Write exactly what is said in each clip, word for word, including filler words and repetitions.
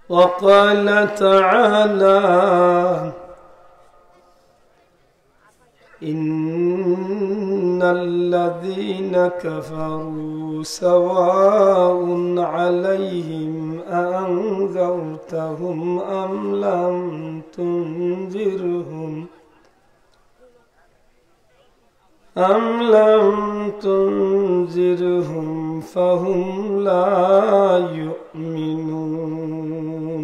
وقال تعالى: إن الذين كفروا سواء عليهم أأنذرتهم أم لم تنذرهم أم لم تنذرهم فهم لا يؤمنون.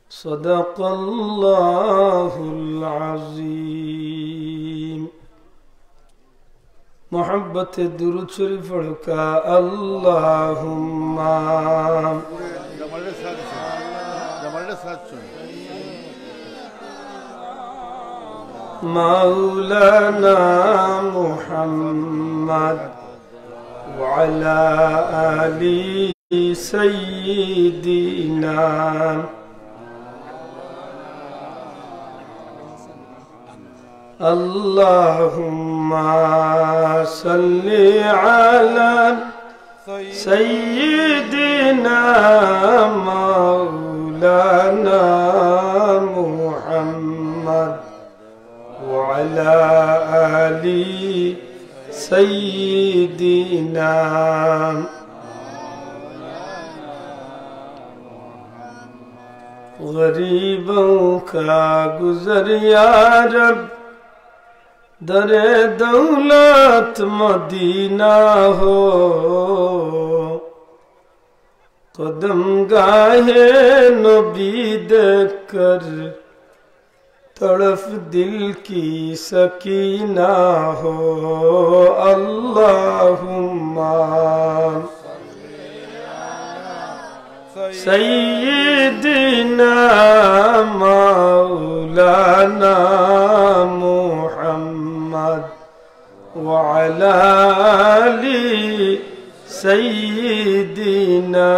صدق الله العظيم. محبت درود شريف پڑھوكا، اللهم مولانا محمد وعلى آل سيدنا. اللهم صل على سيدنا مولانا محمد وعلى آل سيدنا. غریبوں کا گزر یا رب در دولت مدینہ ہو، قدم گاہ نبی دیکھ کر تڑپ دل کی سکینہ ہو۔ اللهم سيدنا مولانا محمد وعلى آل سيدنا۔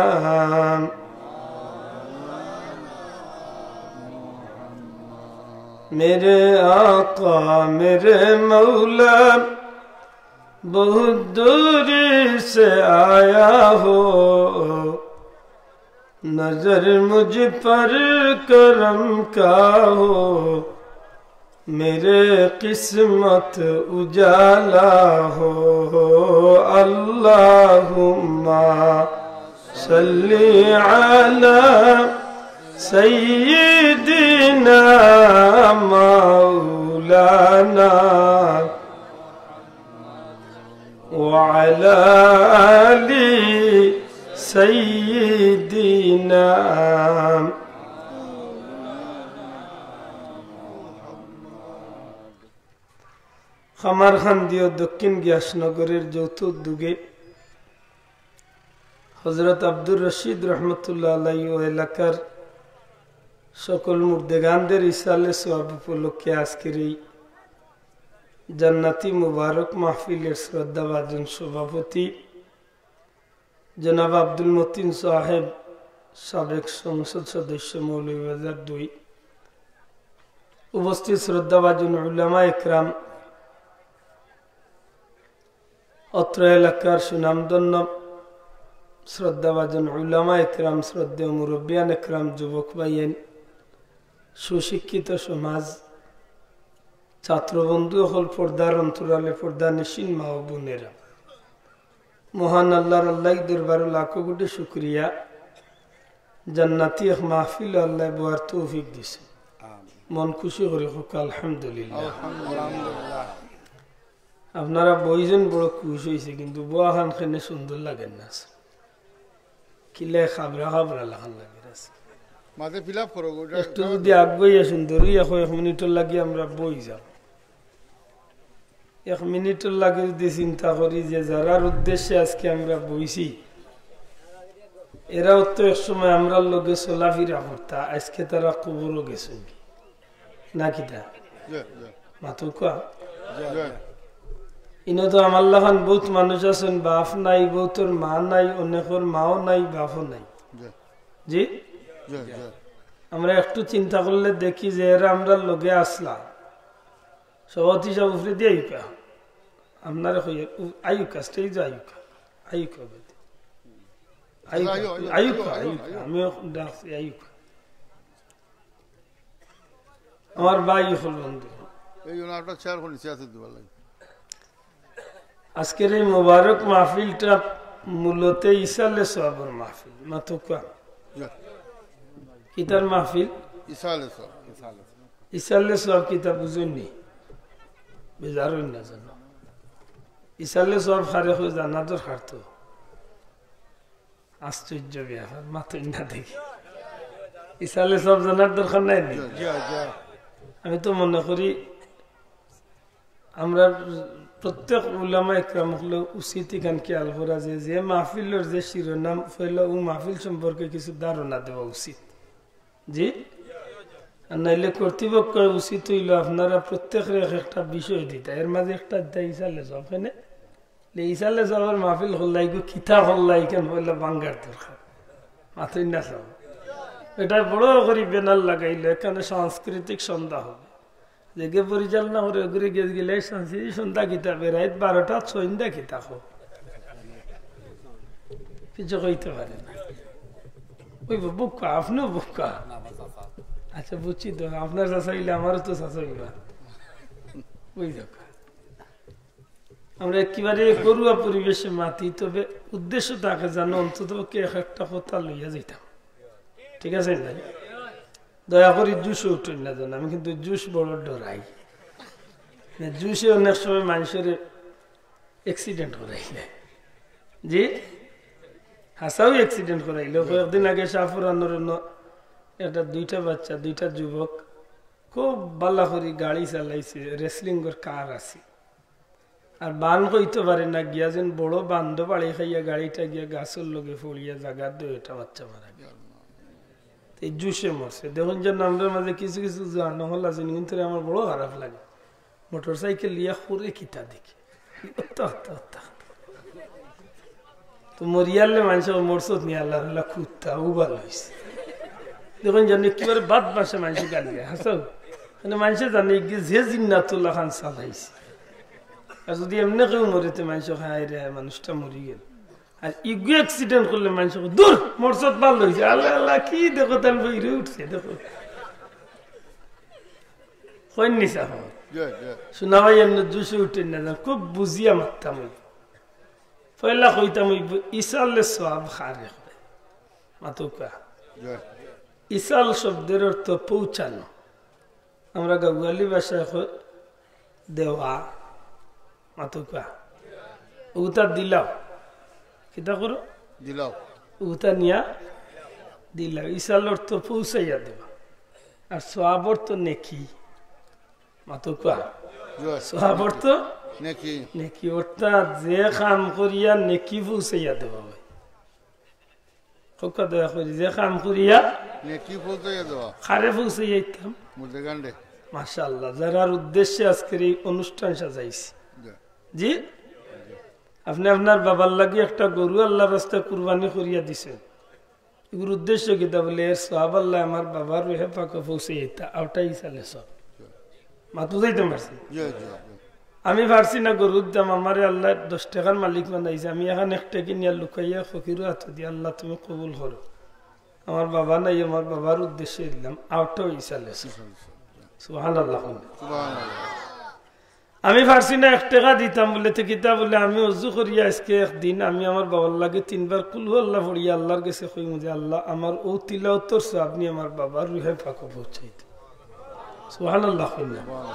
میرے آقا، میرے مولا، بہت دوری سے آیا ہو، نظر مجھ پر کرم کا ہو، میرے قسمت اجالا ہو۔ اللهم صل على سيدنا مولانا وعلى آل سيدنا۔ কামারকান্দি ও দক্ষিণ গিয়াসনগরের যৌথ উদ্যোগে হযরত আব্দুর রশিদ রহমতুল্লাহ আলাইহি ও এলাকার সকল মুর্দেগানদের ইসালে সওয়াব উপলক্ষে আজকের এই জান্নাতি মুবারক মাহফিলের শ্রদ্ধাভাজন সভাপতি জনাব আব্দুল মতিন সাহেব, সাবেক সংসদ সদস্য, মৌলভীবাজার দুই, উপস্থিত শ্রদ্ধাভাজন উলামা একরাম, অত্র এলাকার সুনামধন্য শ্রদ্ধাভাজন উলামা একরাম, শ্রদ্ধেয় মুরব্বিয়ান একরাম, যুবক ভাইয়াইন, সুশিক্ষিত সমাজ, ছাত্র বন্ধু অকল, পর্দার অন্তরালে পর্দানিশীন মা ও বোনেরা, মহান আল্লাহর আল্লাহ দরবারো লাখো কোটি শুকরিয়া, জান্নাতি এক মাহফিলো আল্লায় বওয়ার তৌফিক দিছে। মন খুশি করি কউক্কা আলহামদুলিল্লাহ। আলহামদুলিল্লাহ। আপনারা বইছইন বড় খুশ অইছি, কিন্তু বওয়াখান কেনে সুন্দর লাগের না। কিলা খাবরা খাবরা লাখান লাগের আছে। মাঝে fill up করো, ওটা একটু যদি আগুয়াইয়া সুন্দর অইয়া কয়েক মিনিটর লাগি আমরা বই যাই। এক মিনিটর লাগি যদি চিন্তা করি যে যারার উদ্দেশ্যে আজকে আমরা বইছি, এরাও তো এক সময় আমরার লগে চলাফিরা করতা, আজকে তারা কবরো গেছইন গি। না কিতা? জি, জি। মাতউক্কা? জি, জি। ইনো তো আমার লাখান বউত মানুষ আছইন, বাপ নাই, বউতর মা নাই, অনেকর মাও নাই, বাপও নাই। জি। জি? জি, জি। আমরা একটু চিন্তা করলে দেখি যে এরা আমরার লগে আছলা। সভাপতি সাব উপরেদি আইউক্কা। আপনারে কই, উ-, আইউক্কা, stage-ও আইউক্কা। আইউক্কা উপরেদি। আইউক্কা, আইও, আইও, আইউক্কা, আইও, আইউক্কা। আইও। আমি এখন ডাকছি, আইউক্কা। আমার ভাই অকল বন্ধু। এই জন্য আপনার চেয়ার করে নিচে আছে দিবার লাগে। আজকের এই মোবারক মাহফিলটা মূলত ইসালে সওয়াবর মাহফিল। মাতুক্কা। জি। কিতার মাহফিল? ইসালে সওয়াব। ইসালে সওয়াব কিতা বুঝইন নি? বেজার অইন না যেন। ইসালে সওয়াব কারে কয় জানা দরকার তো। আশ্চর্য ব্যাপার, মাতইন না দেখি। ইসালে সওয়াব জানার দরকার নাই নি? জি, জি, জি। আমি তো মনে করি আমরা প্রত্যেক উলামা একরাম অকলে উচিত ইখান খেয়াল করা যে, যে মাহফিলর যে শিরোনাম অইলো, ও মাহফিল সম্পর্কে কিছু ধারণা দেওয়া উচিত। জি? আর নাইলে কর্তৃপক্ষ উচিত অইলো আপনারা প্রত্যেকরে এক একটা বিষয় দিতা, এর মাঝে একটা দিতা ইসালে সওয়াব। কেনে? লে ইসালে সওয়াবর মাহফিল করলা, ইগু কিতা করলা, ইখান পয়লা ভাঙ্গার দরকার। মাতইন না সব। এটা বড় করি ব্যানার লাগাইলো, এখানে সাংস্কৃতিক সন্ধ্যা হবে। যেগে পরিচালনা করে, ওগুরে গেছ গেলে সাংস্কৃতিক সন্ধ্যা কিতা, বেড়াইত বারোটা সন্ধ্যা কিতা হোক। কিছু কইতে পারে না। ওই বুকা, আপনিও বুকা। আচ্ছা, বুঝছি তো, আপনার চাচা অইলে আমারও তো চাচা অইবা। ওই দেখো। আমরা একেবারে ঘরোয়া পরিবেশে মাতি, তবে উদ্দেশ্য থাকে যেন অন্তত পক্ষে এক একটা কথা লইয়া যাইতাম। ঠিক আছে ভাই? দয়া করি জুশে উঠইন না যেন, আমি কিন্তু জুশ বড় ডরাই। না, জুশে অনেক সময় মানুষের accident করাইলে। জি? হাছাউ accident করাইলে। কয়েকদিন আগে শাহপুরানোর অন্য একটা দুইটা বাচ্চা, দুইটা যুবক খুব বালা করি গাড়ি চালাইছে, wrestling-র car আছে। আর বান কইতো পারে না, গিয়া যেন বড় বান্দো বাড়ি খাইয়া গাড়িটা গিয়া গাছর লগে পড়িয়া জাগাত দুইটা বাচ্চা মারা গেল। এই জুশে মরছে। দেখইন যে আমরার মাঝে কিছু কিছু জোয়ান অকল আছে, কিন্তু আমার বড় খারাপ লাগে। মোটরসাইকেল লইয়া করে কিতা দেখি। তো মরিয়ালে মানষে মরছত নি, আল্লাহ আল্লাহ কুত্তা, ও ভালা অইছে। দেখইন জানি কিবারে বাদ মাসে মানষে গালি দেয়, হাছাউ। মানে মানষে জানে কি যে জিন্নাতুল্লাহ খান চালাইছে। আর যদি এমনে কেউ মরে, তে মানষে কয়, "হায় রে, হায়, মানুষটা মরি গেল।" আর ইগু accident করলে মানষে কয়, "দূর, মরছত ভালা অইছে।" আল্লাহ আল্লাহ, কি দেখো, তার বইরে উঠছে, দেখো। কইন নি সাহব। জি, জি। শোনা ভাই, এমনি জুশে উঠইন না, খুব বুঝিয়া মাততাম অইবো। পয়লা কইতাম অইবো, ইসালে সওয়াব কারে কয়। মাতুক্কা। জি। ইসাল শব্দের অর্থ পৌঁছানো। আমরা গাওয়ালি ভাষায় কই দেওয়া। মাতুক্কা। ওটা দিলাও। কিতা করো? দিলাও। ওটা নিয়া দিলাও। ইসাল অর্থ পৌঁছাইয়া দেওয়া। আর সওয়াব অর্থ নেকি। মাতুক্কা। জি। সওয়াব অর্থ নেকি। নেকি। অর্থাৎ যে কাম করিয়া নেকি পৌঁছাইয়া দেওয়া অয়। কউক্কা দয়া করি, যে কাম করিয়া নেকি পৌঁছাইয়া দেওয়া। কারে পৌঁছাইয়া দিতাম? মুর্দেগানরে। মাশাআল্লাহ, যারার উদ্দেশ্যে আজকের এই অনুষ্ঠান সাজাইছি। জি। জি? আপনে আপনার বাবার লাগি একটা গরু আল্লাহর রাস্তায় কুরবানি করিয়া দিছইন। এগুর উদ্দেশ্য কিতা? বলে, এর সওয়াব আল্লায় আমার বাবার রুহে পাকো পৌঁছাইয়া দিতা। ওটাই ইসালে সওয়াব। মাত বুঝাইতাম পারছি? জি, জি, জি। আমি পারছি না গরুর দাম, আমারে আল্লায় দশ টেকার মালিক বানাইছে, আমি এখন এক টেকা নিয়া লুকাইয়া ফকিরর আতো দিয়া, "আল্লাহ, তুমি কবুল করো।" আমার বাবা নাই, আমার বাবার উদ্দেশ্যে দিলাম, আউটাও ইসালে। সুবহানাল্লাহ। সুবহানাল্লাহ। আমি পারছি না এক টেকা দিতাম, বলে, "তে কিতা?" বলে, "আমি অজু করিয়া আজকে একদিন আমি আমার বাবার লাগি তিনবার কুলহু আল্লাহ পড়িয়া আল্লাহর গেছে কইমু যে, 'আল্লাহ, আমার অউ তিলাওতর সওয়াব নি আমার বাবার রুহে পাকো পৌঁছাই দেও।'" সুবহানাল্লাহ কইন না।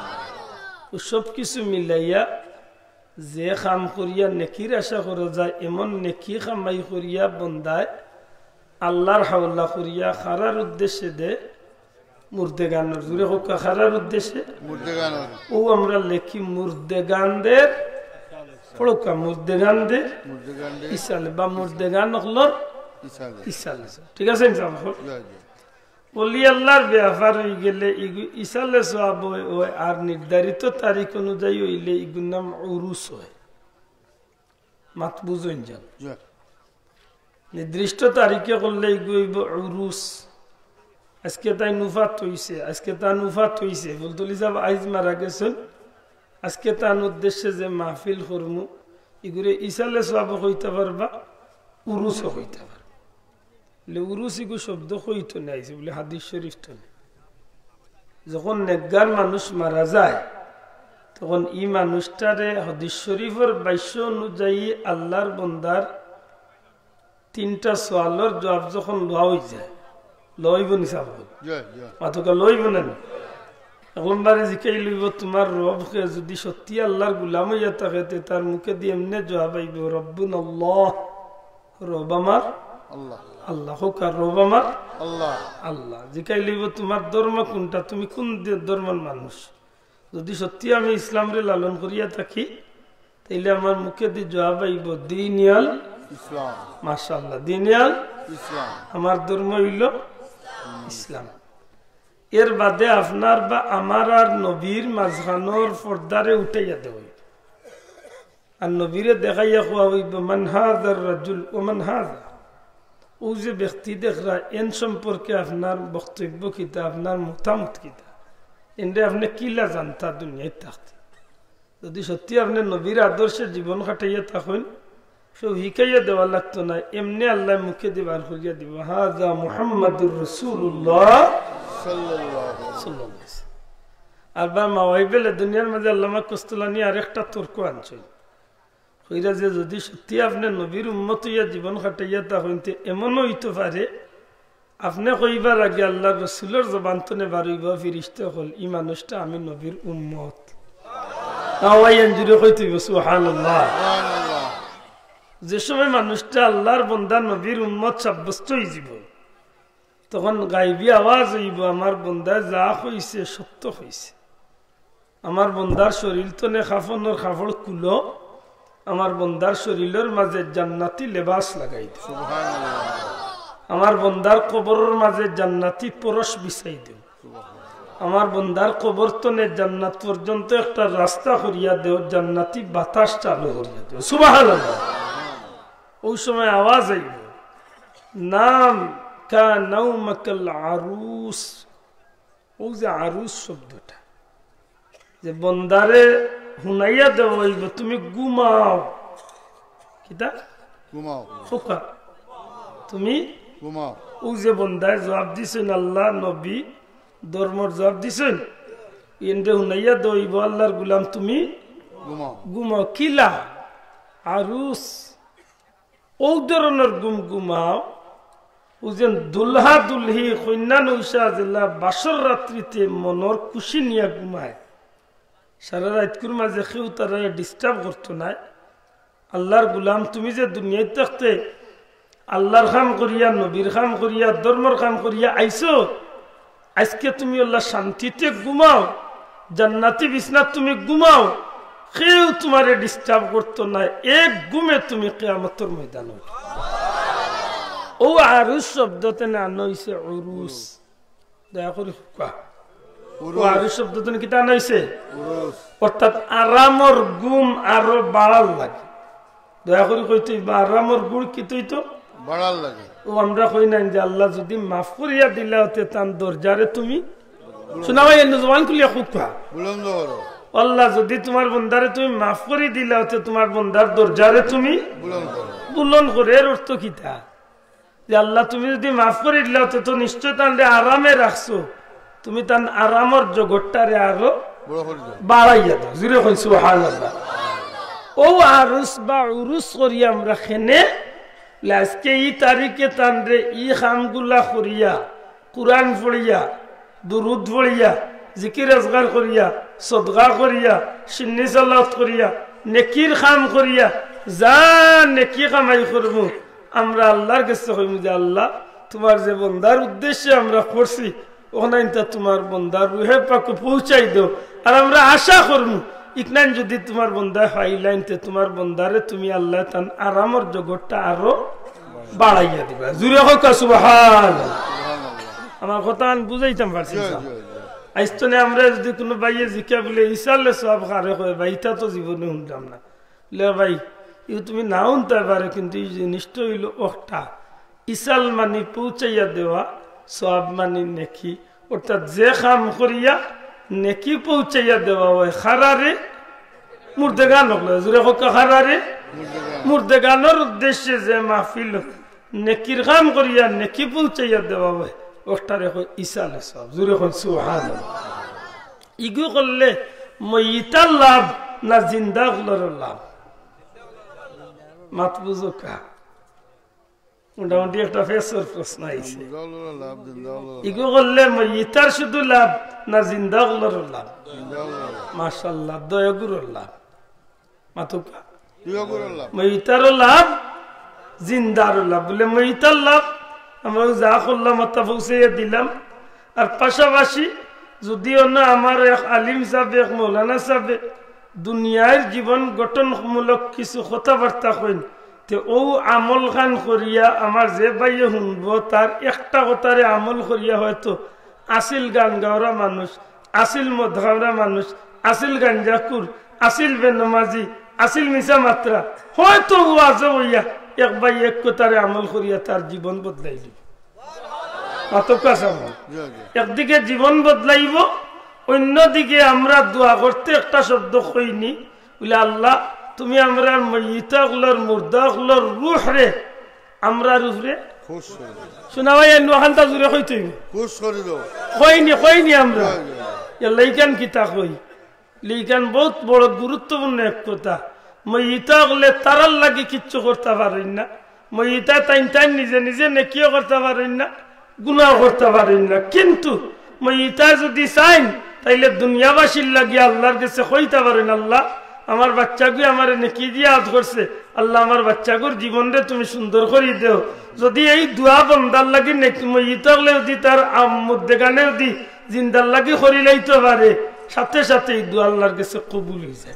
ও সব কিছু মিলাইয়া যে কাম করিয়া নেকির আশা করা যায়, এমন নেকি কামাই করিয়া বন্দায় আল্লাহর হাওলা করিয়া কারার উদ্দেশ্যে দে, মুর্দেগানর। জুরে কউক্কা, কারার উদ্দেশ্যে? মুর্দেগানর। ও আমরা লেখি মুর্দেগানদের, পড়উক্কা, মুর্দেগানদের মুর্দেগানদের ইসালে বা মুর্দেগান অকলর ইসালে। ইসালে। ঠিক আছে, ইনশাআল্লাহ? জি, জি। ওলি আল্লাহর ব্যাপার অইগেলে ইগু ইসালে সওয়াব অয়, অয়, আর নির্ধারিত তারিখ অনুযায়ী অইলে ইগুর নাম উরুস অয়। মাত বুঝইন যান। জি। নির্দিষ্ট তারিখে করলে ইগু অইবো উরুস। আজকে তাইন উফাত অইছে, আজকে তান উফাত অইছে। ফুলতলি সাব আইজ মারা গেছইন। আজকে তান উদ্দেশ্যে যে মাহফিল করমু, ইগুরে ইসালে সওয়াবও কইতা পারবা, উরুসও কইতা পারবা। বলে, "উরুস ইগু শব্দ কই তনে আইছে?" বলে, "হাদিস শরীফ তনে।" যখন নেককার মানুষ মারা যায়, তখন ই মানুষটারে হাদিস শরীফর ভাষ্য অনুযায়ী আল্লার বন্দার তিনটা সওয়ালর জবাব যখন লওয়া অই যায়, লইব নি সাব? জি, জি। মাতুকা লইব না নি? এক নম্বরে জিকাইল অইব, "তুমার রব কে?" যদি সত্যি আল্লার গুলাম অইয়া থাকে, তে তার মুখেদি এমনে জবাব আইব, "রব্বুনা আল্লাহ।" রব আমার আল্লাহ। আল্লাহ। কউক্কা, রব আমার আল্লাহ। আল্লাহ। জিকাইল অইব, "তুমার ধর্ম কুনটা? তুমি কুন দে-, ধর্মর মানুষ?" যদি সত্যি আমি ইসলামরে লালন করিয়া থাকি, তাইলে আমার মুখেদি জবাব আইব, "দীনিয়াল ইসলাম।" মাশাআল্লাহ, "দীনিয়াল ইসলাম।" আমার ধর্ম অইল ইসলাম। এর বাদে আপনার বা আমার আর নবীর মাঝখানোর পর্দারে উঠাইয়া দেওয়া অইব। আর নবীরে দেখাইয়া কওয়া অইব, "মান হাযার রাজুল ওয়া মান হাযা।" অউ যে ব্যক্তি দেখরা, এন সম্পর্কে আপনার বক্তব্য কিতা, আপনার মতামত কিতা? এনরে আপনে কিলা জানতা দুনিয়াত থাকতে? যদি সত্যি আপনে নবীর আদর্শে জীবন কাটাইয়া থাকইন, কেউ হিকাইয়া দেওয়া লাগতো না, এমনে আল্লায় মুখেদি বার করিয়া দিব, "হাযা মুহাম্মাদুর রাসূলুল্লাহ সাল্লাল্লাহু আলাইহি ওয়াসাল্লাম।" আর বা মাওয়াইবেলে দুনিয়ার মাঝে আল্লামা কস্তলানি আরেকটা তর্ক আনছইন। কইরা যে যদি সত্যি আপনে নবীর উম্মত অইয়া জীবন কাটাইয়া থাকইন, তে এমনও অইতো পারে, আপনে কইবার আগে আল্লার রসুলর জবান তনে বার অইবা, "ফিরিস্তা অকল, ই মানুষটা আমি নবীর উম্মত।" না ভাই, এন জুরে কইতে অইব, সুবহানাল্লাহ। যে সময় মানুষটা আল্লার বন্দা নবীর উম্মত সাব্যস্ত অইযিব, তখন গাইবি আওয়াজ অইব, "আমার বন্দায় যা কইছে সত্য কইছে।" আমার বন্দার শরীল তনে কাফনর কাপড় খুলো, আমার বন্দার শরীলর মাঝে জান্নাতি লেবাস লাগাই দেও। সুবহানাল্লাহ। আমার বন্দার কবরর মাঝে জান্নাতি পরশ বিছাই দেও। আমার বন্দার কবর তনে জান্নাত পর্যন্ত একটা রাস্তা করিয়া দেও, জান্নাতি বাতাস চালু করিয়া দেও। সুবহানাল্লাহ। অউ সময় আওয়াজ আইব, "নাম কা নাওমাকাল আরুস।" অউ যে আরুস শব্দটা, যে বন্দারে হুনাইয়া দেওয়া অইব, "তুমি ঘুমাও।" কিতা? ঘুমাও। কউক্কা, "তুমি ঘুমাও।" অউ যে বন্দায় জবাব দিছইন, আল্লাহ, নবী, ধর্মর জবাব দিছইন, এনরে হুনাইয়া দেওয়া অইব, "আল্লার গুলাম, তুমি ঘুমাও।" ঘুমাও। কিলা? আরুস। অউ ধরনর ঘুম ঘুমাও, অউ যেন দুলহা দুলহি, কইন্যা নৌশা যেলা বাসর রাত্রিতে মনর খুশি নিয়া ঘুমায়। সারা রাইতকুর মাঝে কেউ তারারে disturb করতো নায়। আল্লার গুলাম, তুমি যে দুনিয়াত থাকতে আল্লার কাম করিয়া, নবীর কাম করিয়া, ধর্মর কাম করিয়া আইছো, আইজকে তুমি আল্লাহ শান্তিতে ঘুমাও, জান্নাতি বিছনাত তুমি ঘুমাও, কেউ তুমারে disturb করতো নায়। এক ঘুমে তুমি কিয়ামতর ময়দানো উঠবা। অউ আরুস শব্দ তনে আনা অইছে উরুস। দয়া করি কউক্কা। অউ আরুস শব্দ তনে কিতা আনা অইছে? উরুস। অর্থাৎ আরামর ঘুম আরো বাড়ার লাগি। দয়া করি কইতে অইবো, আরামর ঘুম কিতা অইতো? বাড়ার লাগি। অউ আমরা কই না যে আল্লাহ যদি মাফ করিয়া দিলা অতে তান দরজারে তুমি, শোনা ভাই, এমনে জবান খুলিয়া কউক্কা। বুলন্দ করো। আল্লাহ যদি তুমার বন্দারে তুমি মাফ করি দিলা অতে তুমার বন্দার দরজারে তুমি বুলন্দ করো। বুলন্দ করো। এর অর্থ কিতা? যে আল্লাহ তুমি যদি মাফ করি দিলা অতে তো নিশ্চয় তানরে আরামে রাখছো, তুমি তান আরামর জগতটারে আরো বড় করি দেও। বাড়াইয়া দেও। জুরে কইন সুবহানাল্লাহ। অউ আরুস বা উরুস করি আমরা কেনে, আইজকে ই তারিখে তানরে ই কামগুলা করিয়া, কুরআন পড়িয়া, দুরুদ পড়িয়া, জিকির আজকার করিয়া, সদকা করিয়া, সিন্নি সালাওয়াত করিয়া, নেকির কাম করিয়া, যা নেকি কামাই করমু, আমরা আল্লার গেছে কইমু যে, "আল্লাহ, তুমার যে বন্দার উদ্দেশ্যে আমরা করছি, অখানতা তুমার বন্দার রুহে পাকো পৌঁছাই দেও।" আর আমরা আশা করমু, ইখান যদি তুমার বন্দায় পাইলাইন, তে তুমার বন্দারে তুমি আল্লাহ তান আরামর জগতটা আরো বাড়াইয়া দিবা। জুরে কউক্কা সুবহানাল্লাহ। আমার কথা আমি বুঝাইতাম পারছি না। আইজ তনে আমরা যদি কুনু ভাইয়ে জিকা বুলে, "ইছালে সওয়াব কারে কয় বা?" ইতা তো জীবনে হুনলাম না। লে ভাই, ইউ তুমি না হুনতায় পারো, কিন্তু ই জিনিসটা অইলো অকটা। ইছাল মানি পৌঁছাইয়া দেওয়া, সওয়াব মানি নেকি। অর্থাৎ যে কাম করিয়া নেকি পৌঁছাইয়া দেওয়া অয়, কারারে? মুর্দেগান অকলরে। জুরে কউক্কা, কারারে? মুর্দেগান। মুর্দেগানর উদ্দেশ্যে যে মাহফিল নেকির কাম করিয়া নেকি পৌঁছাইয়া দেওয়া অয়, অটারে কয় ইসালে সওয়াব। জোরে কইন সুবহানাল্লাহ। ইগু করলে মইয়িতার লাভ না জিন্দা অকলর লাভ? মাত বুঝো কা? মোটামুটি একটা ফেসর প্রশ্ন আইছে। জিন্দা অকলর লাভ, জিন্দা অকলর লাভ। ইগু করলে মইয়িতার শুধু লাভ না জিন্দা অকলর লাভ? জিন্দা অকলর লাভ। মাশাআল্লাহ, দয়গুরর লাভ। মাতুকা। দুইও করার লাভ। মইতারও লাভ, জিন্দারও লাভ। বলে, মইতার লাভ, আমরা যা করলাম, অতা পৌঁছাইয়া দিলাম। আর পাশাপাশি যদিও না আমার এক আলিম সাহেব, এক মৌলানা সাহেব দুনিয়ার জীবন গঠনমূলক কিছু কথাবার্তা কইন, তে অউ আমল খান করিয়া আমার যে ভাইয়ে হুনবো, তার একটা কথারে আমল করিয়া হয়তো আসিল গান গাওরা মানুষ, আসিল মদ খাওরা মানুষ, আসিল গাঞ্জাকুর, আসিল বেনমাজি, আসিল মিছা মাতরা, হয়তো ওয়াজো অইয়া এক ভাইয়ে এক কথারে আমল করিয়া তার জীবন বদলাই দিবো। মাতকা সামনে। জি, জি। একদিকে জীবন বদলাইবো, অন্যদিকে আমরা দোয়া করতে একটা শব্দ কইনি, বলে, "আল্লাহ, তুমি আমরার মইতা অকলর, মুর্দা অকলর রুহরে আমরার উপরে খুশ করি দাও।" শোনা ভাই, এর নোয়াখানটা জুড়ে কইতে অইবো। খুশ করি দাও। কইনি, কইনি আমরা। জি, জি, জি। এর লাইকান কিতা কই? লিখান বহুত বড় গুরুত্বপূর্ণ এক কথা। মইতা অকলে তারার লাগি কিচ্ছু করতা পারইন না। মইতা তাইন তাইন নিজে নিজে নেকিও করতা পারইন না, গুনাও করতা পারইন না। কিন্তু মইতা যদি চাইন, তাইলে দুনিয়াবাসীর লাগি আল্লাহর গেছে কইতা পারইন, "আল্লাহ, আমার বাচ্চাগুয়ে আমারে নেকি দিয়া আত করছে, আল্লাহ, আমার বাচ্চাগুর জীবনরে তুমি সুন্দর করি দেও।" যদি এই দোয়া বন্দার লাগি নেকি, মইতা অকলে যদি তার আম-, মুর্দেগানে যদি জিন্দার লাগি করি লাইতো পারে, সাথে সাথে এই দোয়া আল্লাহর গেছে কবুল অই যায়।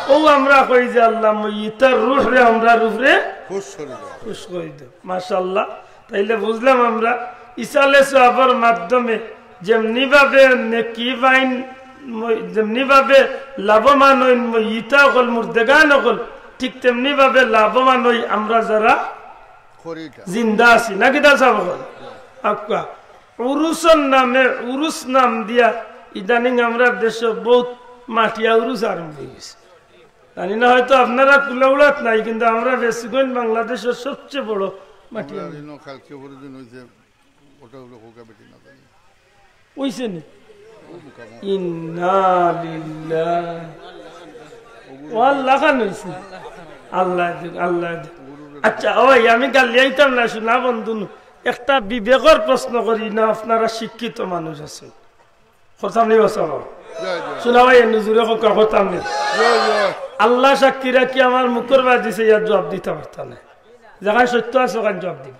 অউ আমরা কই যে, "আল্লাহ, মইতার রুহরে আমরার উপরে খুশ করি দাও।" খুশ করি দাও। মাশাআল্লাহ। তাইলে বুঝলাম আমরা ইসালে সওয়াবর মাধ্যমে যেমনি ভাবে নেকি পাইন, মই-, যেমনি ভাবে লাভবান অইন মইতা অকল, মুর্দেগান অকল, ঠিক তেমনি ভাবে লাভবান অই আমরা যারা করি এটা। জিন্দা আছি। নাকি দা সাহেব অকল? আক্কা। উরুসর নামে, উরুস নাম দিয়া ইদানিং আমরার দেশো বহুত মাটিয়া উরুস আরম্ভ অই গেছে। জানি না, হয়তো আপনারা কুলাউড়াত নাই, কিন্তু আমরা বেশিগঞ্জ বাংলাদেশর সবচেয়ে বড় মাটিয়া আমরা উরুস। ইনো কালকে পরদিন অইছে, ওটা হলো হোকা বেটি না জানি। অইছে নি? ইন্না লিল্লাহ। ও আল্লাহ খান অইছে। আল্লাহ দিক, আল্লাহ দিক। আচ্ছা, ওই আমি গালি আইতাম না, শোনা বন্ধু, একটা বিবেকর প্রশ্ন করি না, আপনারা শিক্ষিত মানুষ আছইন। করতাম নি বাসা? জি, জি। শোনা ভাই, এমনি জুড়ে কথা করতাম নি। জি, জি। আল্লাহ সাক্ষী রাখি আমার মুখর বাদ দিছে, ইয়ার জবাব দিতা পারতা না। যেখান সত্য আছে, ওখান জবাব দিবা।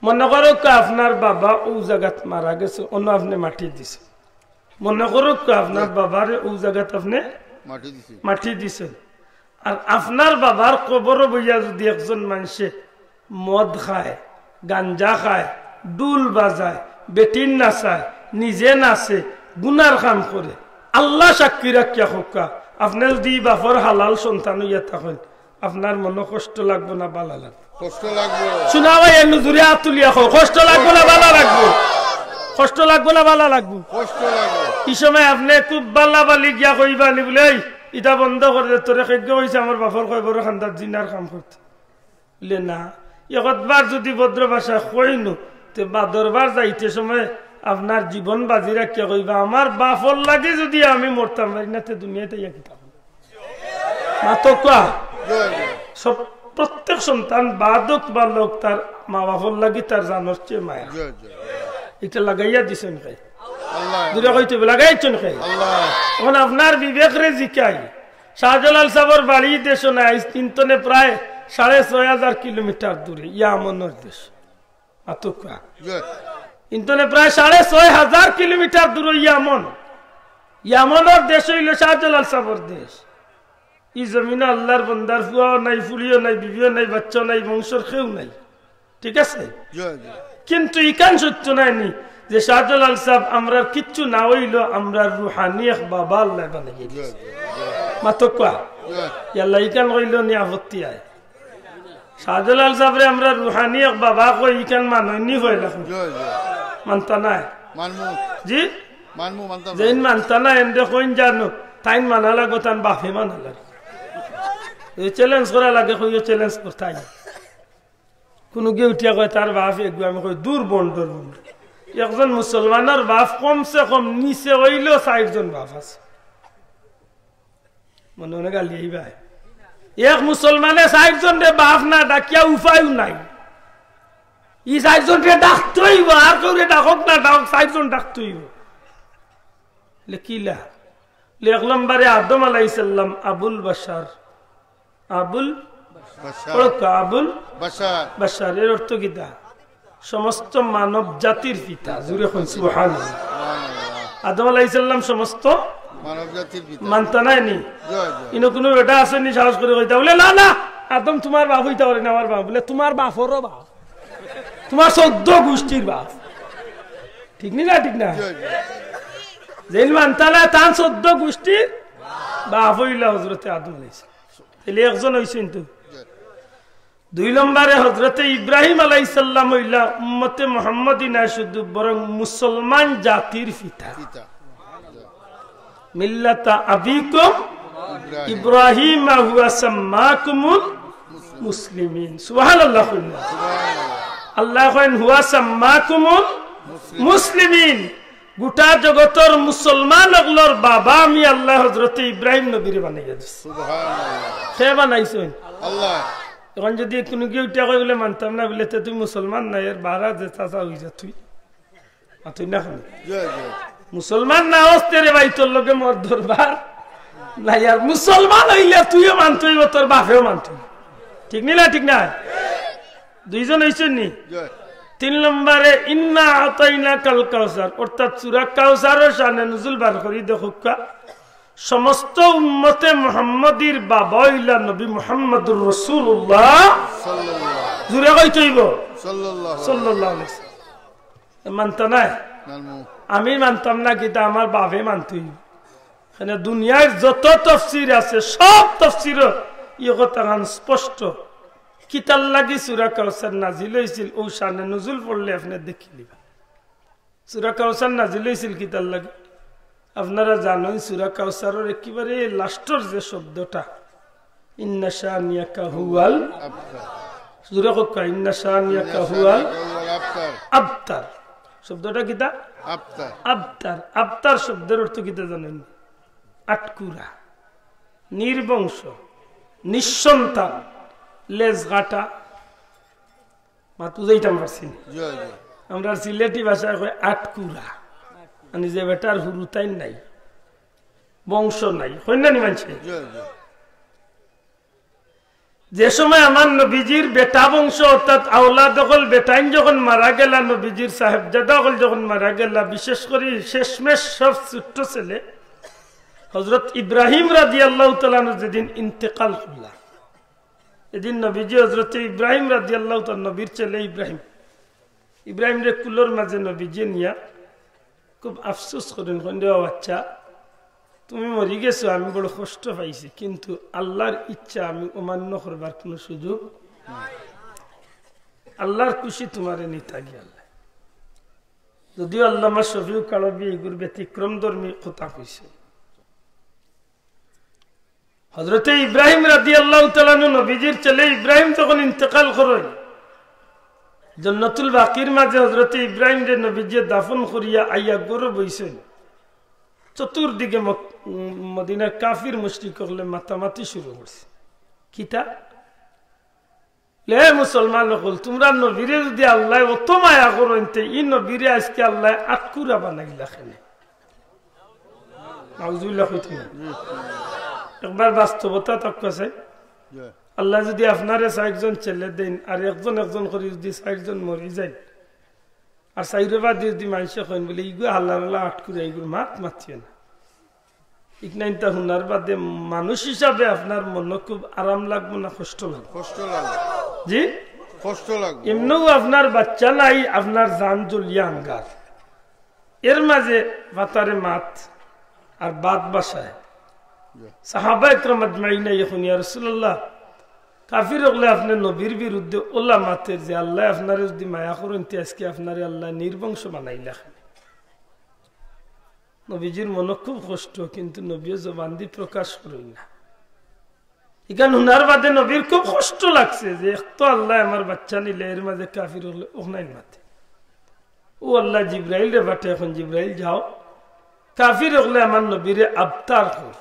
মনে করউক্কা আপনার বাবা অউ জাগাত মারা গেছে, অনো আপনে মাটি দিছে। মনে করউক্কা আপনার জি। বাবারে অউ জাগাত আপনে মাটি দিছে। মাটি দিছে। আর আপনার বাবার কবরো বইয়া যদি একজন মানষে মদ খায়, গাঞ্জা খায়, ঢুল বাজায়, বেটিন নাচায়, নিজে নাচে, গুনার কাম করে, আল্লাহ সাক্ষী রাখিয়া কউক্কা, আপনে যদি ই বাপর হালাল সন্তান অইয়া থাকইন, আপনার মনো কষ্ট লাগবো না ভালা লাগবো? কষ্ট লাগবো। শোনা ভাই, এমনি জুড়ে আত তুলিয়া কও, কষ্ট লাগবো না ভালা লাগবো? কষ্ট লাগবো না ভালা লাগবো? কষ্ট লাগবো। ই সময় আপনে খুব ভালা ভালি গিয়া কইবা নি বলে, "এই, ইটা বন্ধ করি দে, তোরে কেগে কইছে আমার বাপর কবরর কান্দাত জিনার কাম করতে?" বলে, "না, একবার যদি ভদ্র ভাষায় কইনু, তে বাদরবার যাইতে সময় আপনার জীবন বাজি রাখিয়া কইবা, আমার বাপর লাগি যদি আমি মরতাম পারি না, তে দুনিয়াত আইয়া কিতা করতাম?" মাতকা। জি, জি। সব, প্রত্যেক সন্তান বাদক বালক তার মা বাপর লাগি তার জানর চেয়ে মায়া। জি, জি। ইটা লাগাইয়া দিছইন কে? আল্লাহ। জুড়ে কইতে অইবো, লাগাইছইন কে? আল্লাহ। অখন আপনার বিবেকরে জিকাই, শাহজালাল সাবর বাড়ি দেশো নায়, ইন্তনে প্রায় সাড়ে ছয় হাজার কিলোমিটার দূরে ইয়ামনর দেশ। মাতকা। জি। ইন্তনে প্রায় সাড়ে ছয় হাজার কিলোমিটার দূরে ইয়ামন। ইয়ামনর দেশ অইলো শাহজালাল সাবর দেশ। ই জমিনো আল্লাহর বন্দার ফুয়াও নাই, ফুড়িও নাই, বিবিও নাই, বাচ্চাও নাই, বংশর কেউ নাই। ঠিক আছে? জি, জি। কিন্তু ইখান সত্য নায় নি যে শাহজালাল সাব আমরার কিচ্ছু না অইলো, আমরার রুহানি এক বাবা আল্লায় বানাইয়া দিছে। জি, জি, জি। মাতকা। জি। ইয়াল্লা ইখান কইলো নি আপত্তি আয়? শাহজালাল সাবরে আমরা রুহানি এক বাবা কই, ইখান মানইন নি পয়লা? জি, জি। মানতা নায়? মানমু। জি? মানমু, মানতাম যেইন না। মানতা নায়, এনরে কইন জানো, তাইন মানা লাগবো, তান বাপে মানা লাগবো। এই challenge করা লাগে, কইও challenge করতাই। কুনুগিয়ে উঠিয়া কয়, "তার বাফ এগু।" আমি কই, "দূর বন্ডর বন্ড।" একজন মুসলমানর বাফ কমসে কম নিচে অইলেও চাইরজন বাফ আছে। মনে মনে গালি আইবা। এক মুসলমানে চাইরজনরে বাফ না ডাকিয়া উপায়ও নাই। ই চাইরজনরে ডাকতে অইবো, আর কেউরে ডাকক না ডাকক, চাইরজন ডাকতে অইবো। লে কিলা? লে এক নম্বরে আদম আলাইহিস সালাম আবুল বাশার। আবুল বাশার। পড়ুক্কা, আবুল বাশার। বাশার। এর অর্থ কিতা? সমস্ত মানব জাতির পিতা। জুরে কইন সুবহানাল্লাহ। আদম আলাইহিস সালাম সমস্ত মানব জাতির পিতা। মানতা নায় নি? জয়, জয়। ইনো কুনু বেটা আছে নি সাহস করি কইতা? বলে, "না, না, আদম তুমার বাফ অইতা পারে না, আমার বাফ।" বলে, "তুমার বাফরও বাফ, তুমার চৌদ্দ গুষ্টির বাফ।" ঠিক নি না? ঠিক না? জয়, জয়। যেইন মানতা নায়, তান চৌদ্দ গুষ্টির বাফ অইলা হজরতে আদম আলাইহিস সালাম। তাইলে একজন অইছইন তো। জয়। দুই নম্বরে হজরতে ইব্রাহিম আলাইহিস সালাম অইলা উম্মতে মুহাম্মদী নায় শুধু, বরং মুসলমান জাতির পিতা। পিতা। মিল্লাতা আবিকুম ইব্রাহিম। ইব্রাহিমা হুয়া সাম্মাকুমুল মুসলিমিন। সুবহানাল্লাহ কইন না? সুবহানাল্লাহ। আল্লায় কইন, "হুয়া সাম্মাকুমুল মুসলিমিন।" গুটা জগতর মুসলমান অকলর বাবা আমি আল্লায় হজরতে ইব্রাহিম নবীরে বানাইয়া দিছি। সুবহানাল্লাহ। কে বানাইছইন? আল্লায়। অখন যুদি কুনুগিয়ে উঠিয়া কয় বলে, "মানতাম না," বলে, "তে তুই মুসলমান নায়, এর বারা যে চাচা অই যা তুই।" আর তুই না খালি। জয়, জয়। মুসলমান না অস তে রে ভাই, তোর লগে মোর দরবার নাই। আর মুসলমান অইলে তুইও মানতে অইবো, তোর বাফেও মানতে অইবো। ঠিক নি না? ঠিক না? দুইজন অইছইন নি? জয়। তিন নম্বরে, "ইন্না আতাইনাকাল কাউসার", অর্থাৎ সূরা কাউসারর শানে নুজুল বার করি দেখউক্কা। সমস্ত উম্মতে মুহাম্মদীর বাবা অইলা নবী মুহাম্মদুর রাসূলুল্লাহ। সাল্লাল্লাহু। জুরে কইতে অইবো। সাল্লাল্লাহু। সাল্লাল্লাহু আলাইহি ওয়াসাল্লাম। মানতা নায়? মানমু। আমি মানতাম না, কিতা আমার বাফে মানতে অইবো। কেনে দুনিয়ার যত তফসির আছে, সব তফসিরো ই কথাখান স্পষ্ট। কিতার লাগি সূরা কাউসার নাজিল অইছিল, অউ শানে নুজুল পড়লে আপনে দেখিলিবা। সূরা কাউসার নাজিল অইছিল কিতার লাগি? আপনারা জানইন, সূরা কাউসারর একেবারে লাস্টর যে শব্দটা, "ইন্না শানিয়াকা হুয়াল আবতার।" জুরে কউক্কা, "ইন্না শানিয়াকা হুয়াল আবতার।" শব্দটা কিতা? আবতার। আবতার। আবতার শব্দর অর্থ কিতা জানইন? আটকুরা, নির্বংশ, নিঃসন্তান, লেজ কাটা। মাতু যাইতাম পারছি না। জি, জি। আমরার সিলেটি ভাষায় কয় আটকুরা, মানে যে বেটার হুরুতাইন নাই, বংশ নাই, কইন না নি মানষে? জি, জি। যে সময় আমার নবীজির বেটা বংশ অর্থাৎ আওলাদ অকল বেটাইন যখন মারা গেলা, নবীজির সাহেবজাদা অকল যখন মারা গেলা, বিশেষ করি শেষমেশ সব ছোট্ট ছেলে হযরত ইব্রাহিম রাদিয়াল্লাহু তাআলা আনহু যেদিন ইন্তেকাল করলা, এদিন নবীজি হযরতে ইব্রাহিম রাদিয়াল্লাহু তাআলা, নবীর ছেলে ইব্রাহিম, ইব্রাহিমরে কুলর মাঝে নবীজি নিয়া খুব আফসোস করইন, কইন, "রে বাচ্চা, তুমি মরি গেছো, আমি বড় কষ্ট পাইছি, কিন্তু আল্লাহর ইচ্ছা আমি অমান্য করবার কোনো সুযোগ নাই। আল্লাহর খুশি তোমারে নিতা গিয়া আল্লাহ।" যদিও আল্লামা শফিউল কারবী এগুর ব্যতিক্রমধর্মী কথা কইছে। হযরতে ইব্রাহিম রাদিয়াল্লাহু তাআলা আনহু নবীজির ছেলে ইব্রাহিম যখন ইন্তেকাল করইন, জন্নতুল বাকির মাঝে হযরতে ইব্রাহিমরে নবীজি দাফন করিয়া আইয়া ঘরো বইছইন। চতুর্দিকে মক-, উম, মদিনার কাফির মুশরিক অকলে মাতামাতি শুরু করছে। কিতা? লে মুসলমান অকল, তুমরা নবীরে যুদি আল্লায় অত মায়া করইন, তে ই নবীরে আইজকে আল্লায় আটকুরা বানাইলা কেনে? নাউজুবিল্লাহ কইতে না। একবার বাস্তবতা তক আছে। আল্লায় যুদি আপনারে চাইরজন ছেলে দেইন, আর একজন একজন করি যুদি চাইরজন মরি যাইন, আর চাইরো বাদে যুদি মানষে কইন বলে, "ইগু হালার হালা আটকুরা, ইগুর মাত মাতিও না।" ইকনাইনতা হুনার বাদে মানুষ হিসাবে আপনার মনো খুব আরাম লাগবো না কষ্ট লাগবো? কষ্ট লাগবো। জি? কষ্ট লাগবো। এমনেও আপনার বাচ্চা নাই, আপনার জান জ্বলিয়া আঙ্গার। এর মাঝে ভাতারে মাত আর ভাত বাসায়। জি। সাহাবা একরাম আজমাইন আইয়া কইন, "ইয়া রাসূলুল্লাহ, কাফির অকলে আপনে নবীর বিরুদ্ধে অলা মাতের যে আল্লায় আপনারে যুদি মায়া করইন, তে আইজকে আপনারে আল্লায় নির্বংশ বানাইলা কেনে?" নবীজির মনো খুব কষ্ট, কিন্তু নবীয়ে জবান দি প্রকাশ করইন না। ইখান হুনার বাদে নবীর খুব কষ্ট লাগছে যে এক তো আল্লায় আমার বাচ্চা নিলে, এর মাঝে কাফির অকলে অখনাইন মাতে। ও আল্লায় জিব্রাইলরে পাঠাইন, কইন, "জিব্রাইল যাও, কাফির অকলে আমার নবীরে আবতার কর,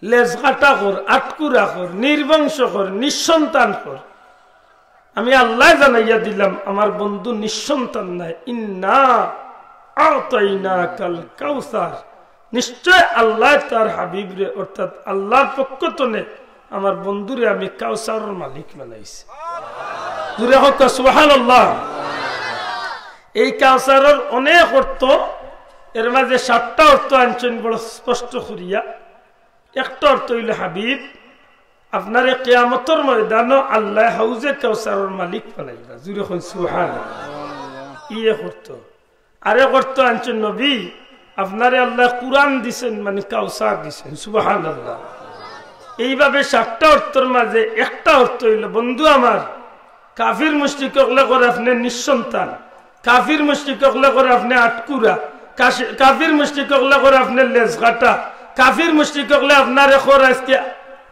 লেজকাটা কর, আটকুরা কর, নির্বংশ কর, নিঃসন্তান কর।" আমি আল্লায় জানাইয়া দিলাম, আমার বন্ধু নিঃসন্তান নায়। ইন্না আ'তাইনাকাল কাউসার, নিশ্চয় আল্লায় তার হাবিবরে, অর্থাৎ আল্লার পক্ষ তনে আমার বন্ধুরে আমি কাউসারর মালিক বানাইছি। জুরে কউক্কা সুবহানাল্লাহ। এই কাউসারর অনেক অর্থ, এর মাঝে সাতটা অর্থ আনছইন বড় স্পষ্ট করিয়া। একটা অর্থ অইলো, হাবিব, আপনারে কিয়ামতর ময়দানো আল্লায় হাউজে কাউসারর মালিক বানাইবা। জুরে কইন সুবহানাল্লাহ। ই এক অর্থ। আরেক অর্থ আনছইন, নবী, আপনারে আল্লায় কুরআন দিছইন, মানে কাউসার দিছইন। সুবহানাল্লাহ। এইভাবে সাতটা অর্থর মাঝে একটা অর্থ অইলো, বন্ধু আমার, কাফির মুশরিক অকলে কর আপনে নিঃসন্তান, কাফির মুশরিক অকলে কর আপনে আটকুরা, কাশি-, কাফির মুশরিক অকলে কর আপনে লেজ কাটা, কাফির মুশরিক অকলে আপনারে কর আইজকে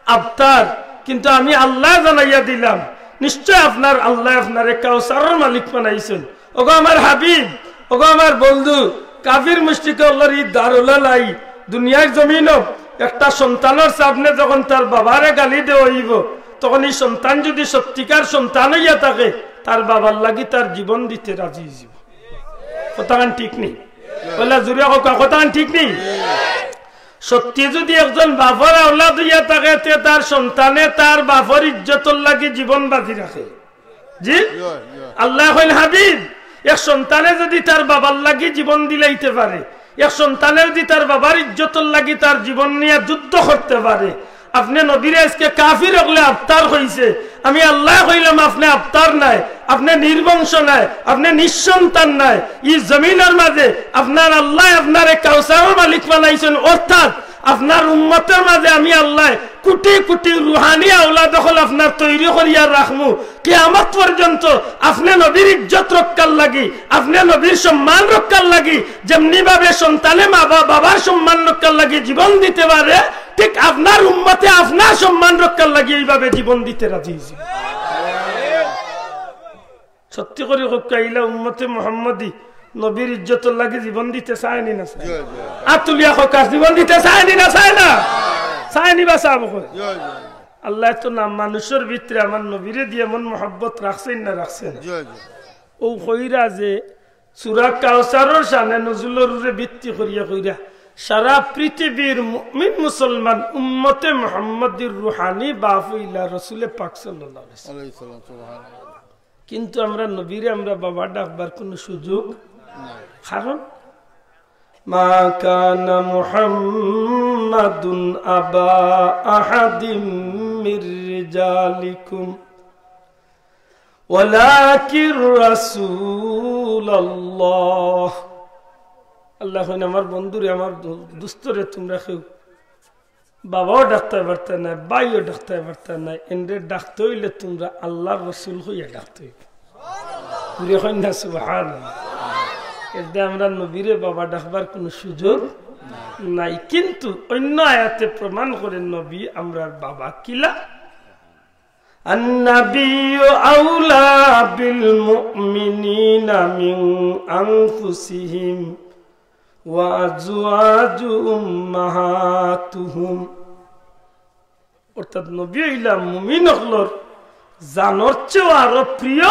আবতার, কিন্তু আমি আল্লায় জানাইয়া দিলাম, নিশ্চয় আপনার আল্লায় আপনারে কাউসারর মালিক বানাইছইন। ওগো আমার হাবিব, ওগো আমার বন্ধু, কাফির মুশরিক অকলর ই দারুলালাই দুনিয়ার জমিনো একটা সন্তানর সামনে যখন তার বাবারে গালি দেওয়া অইবো, তখন ই সন্তান যুদি সত্যিকার সন্তান অইয়া থাকে, তার বাবার লাগি তার জীবন দিতে রাজি অইযিবো। কথাখান ঠিক নি? অলা জুরে কউক্কা, কথাখান ঠিক নি? সত্যি যুদি একজন বাপর আওলাদ অইয়া থাকে, তে তার সন্তানে তার বাপর ইজ্জতর লাগি জীবন বাজি রাখে। জি? আল্লায় কইন, হাবিব, এক সন্তানে যুদি তার বাবার লাগি জীবন দিলাইতে পারে, এক সন্তানে যুদি তার বাবার ইজ্জতর লাগি তার জীবন নিয়া যুদ্ধ করতে পারে, আপনে নবীরে আইজকে কাফির অকলে আবতার কইছে, আমি আল্লায় কইলাম আপনে আবতার নায়, আপনে নির্বংশ নায়, আপনে নিঃসন্তান নায়। ই জমিনর মাঝে আপনার আল্লায় আপনারে কাউসারর মালিক বানাইছইন, অর্থাৎ আপনার উম্মতর মাঝে আমি আল্লায় কুটি কুটি রুহানি আওলাদ অকল আপনার তৈরি করিয়া রাখমু। কিয়ামত পর্যন্ত আপনে নবীর ইজ্জত রক্ষার লাগি, আপনে নবীর সম্মান রক্ষার লাগি, যেমনি ভাবে সন্তানে মা বা-, বাবার সম্মান রক্ষার লাগি জীবন দিতে পারে, ঠিক আপনার উম্মতে আপনার সম্মান রক্ষার লাগি এইভাবে জীবন দিতে রাজি অইযিবো। সত্যি করি কউক্কা, ইলা উম্মতে মুহাম্মদী নবীর ইজ্জতর লাগি জীবন দিতে চায় নি না চায় না? জি, জি। আত তুলিয়া কউক্কা, জীবন দিতে চায় নি না চায় না? চায় নি বা চাবো কই? জি, জি। আল্লায় তো না মানুষর ভিতরে আমার নবীরে দিয়া এমন মহব্বত রাখছইন না রাখছইন না? জি, জি। অউ কইরা যে সূরা কাউসারর শানে নজুলর উপরে ভিত্তি করিয়া কইরা সারা পৃথিবীর মুমিন মুসলমান উম্মতে মুহাম্মদীর রুহানি বাপ অইলা রসুলে পাক সাল্লাল্লাহু আলাইহি ওয়াসাল্লাম। আলাইহিস সালাম, সুবহানাল্লাহ। কিন্তু আমরা নবীরে আমরা বাবা ডাকবার কুনু সুযোগ নাই। কারণ, "মা কানা মুহাম্মাদুন আবা আহাদিম মির রিজালিকুম ওয়ালাকির রাসূলুল্লাহ।" আল্লায় কইন, আমার বন্ধুরে, আমার দো-, দোস্তরে তুমরা কেউ বাবাও ডাকতায় পারতায় নায়, ভাইও ডাকতায় পারতায় নায়। এনরে ডাকতে অইলে তুমরা আল্লার রসুল কইয়া ডাকতে অইবো। জুরে কইন না সুবহানাল্লাহ। এরদে আমরা নবীরে বাবা ডাকবার কুনু সুযোগ নাই, কিন্তু অইন্য আয়াতে প্রমাণ করে নবী আমরার বাবা। কিলা? আন-নাবিয়্যু আওলা বিল মুমিনিনা মিন আনফুসিহিম ওয়া আজওয়াজুহুম উম্মাহাতুহুম। অর্থাৎ নবী অইলা মুমিন অকলর জানর চেয়েও আরো প্রিয়,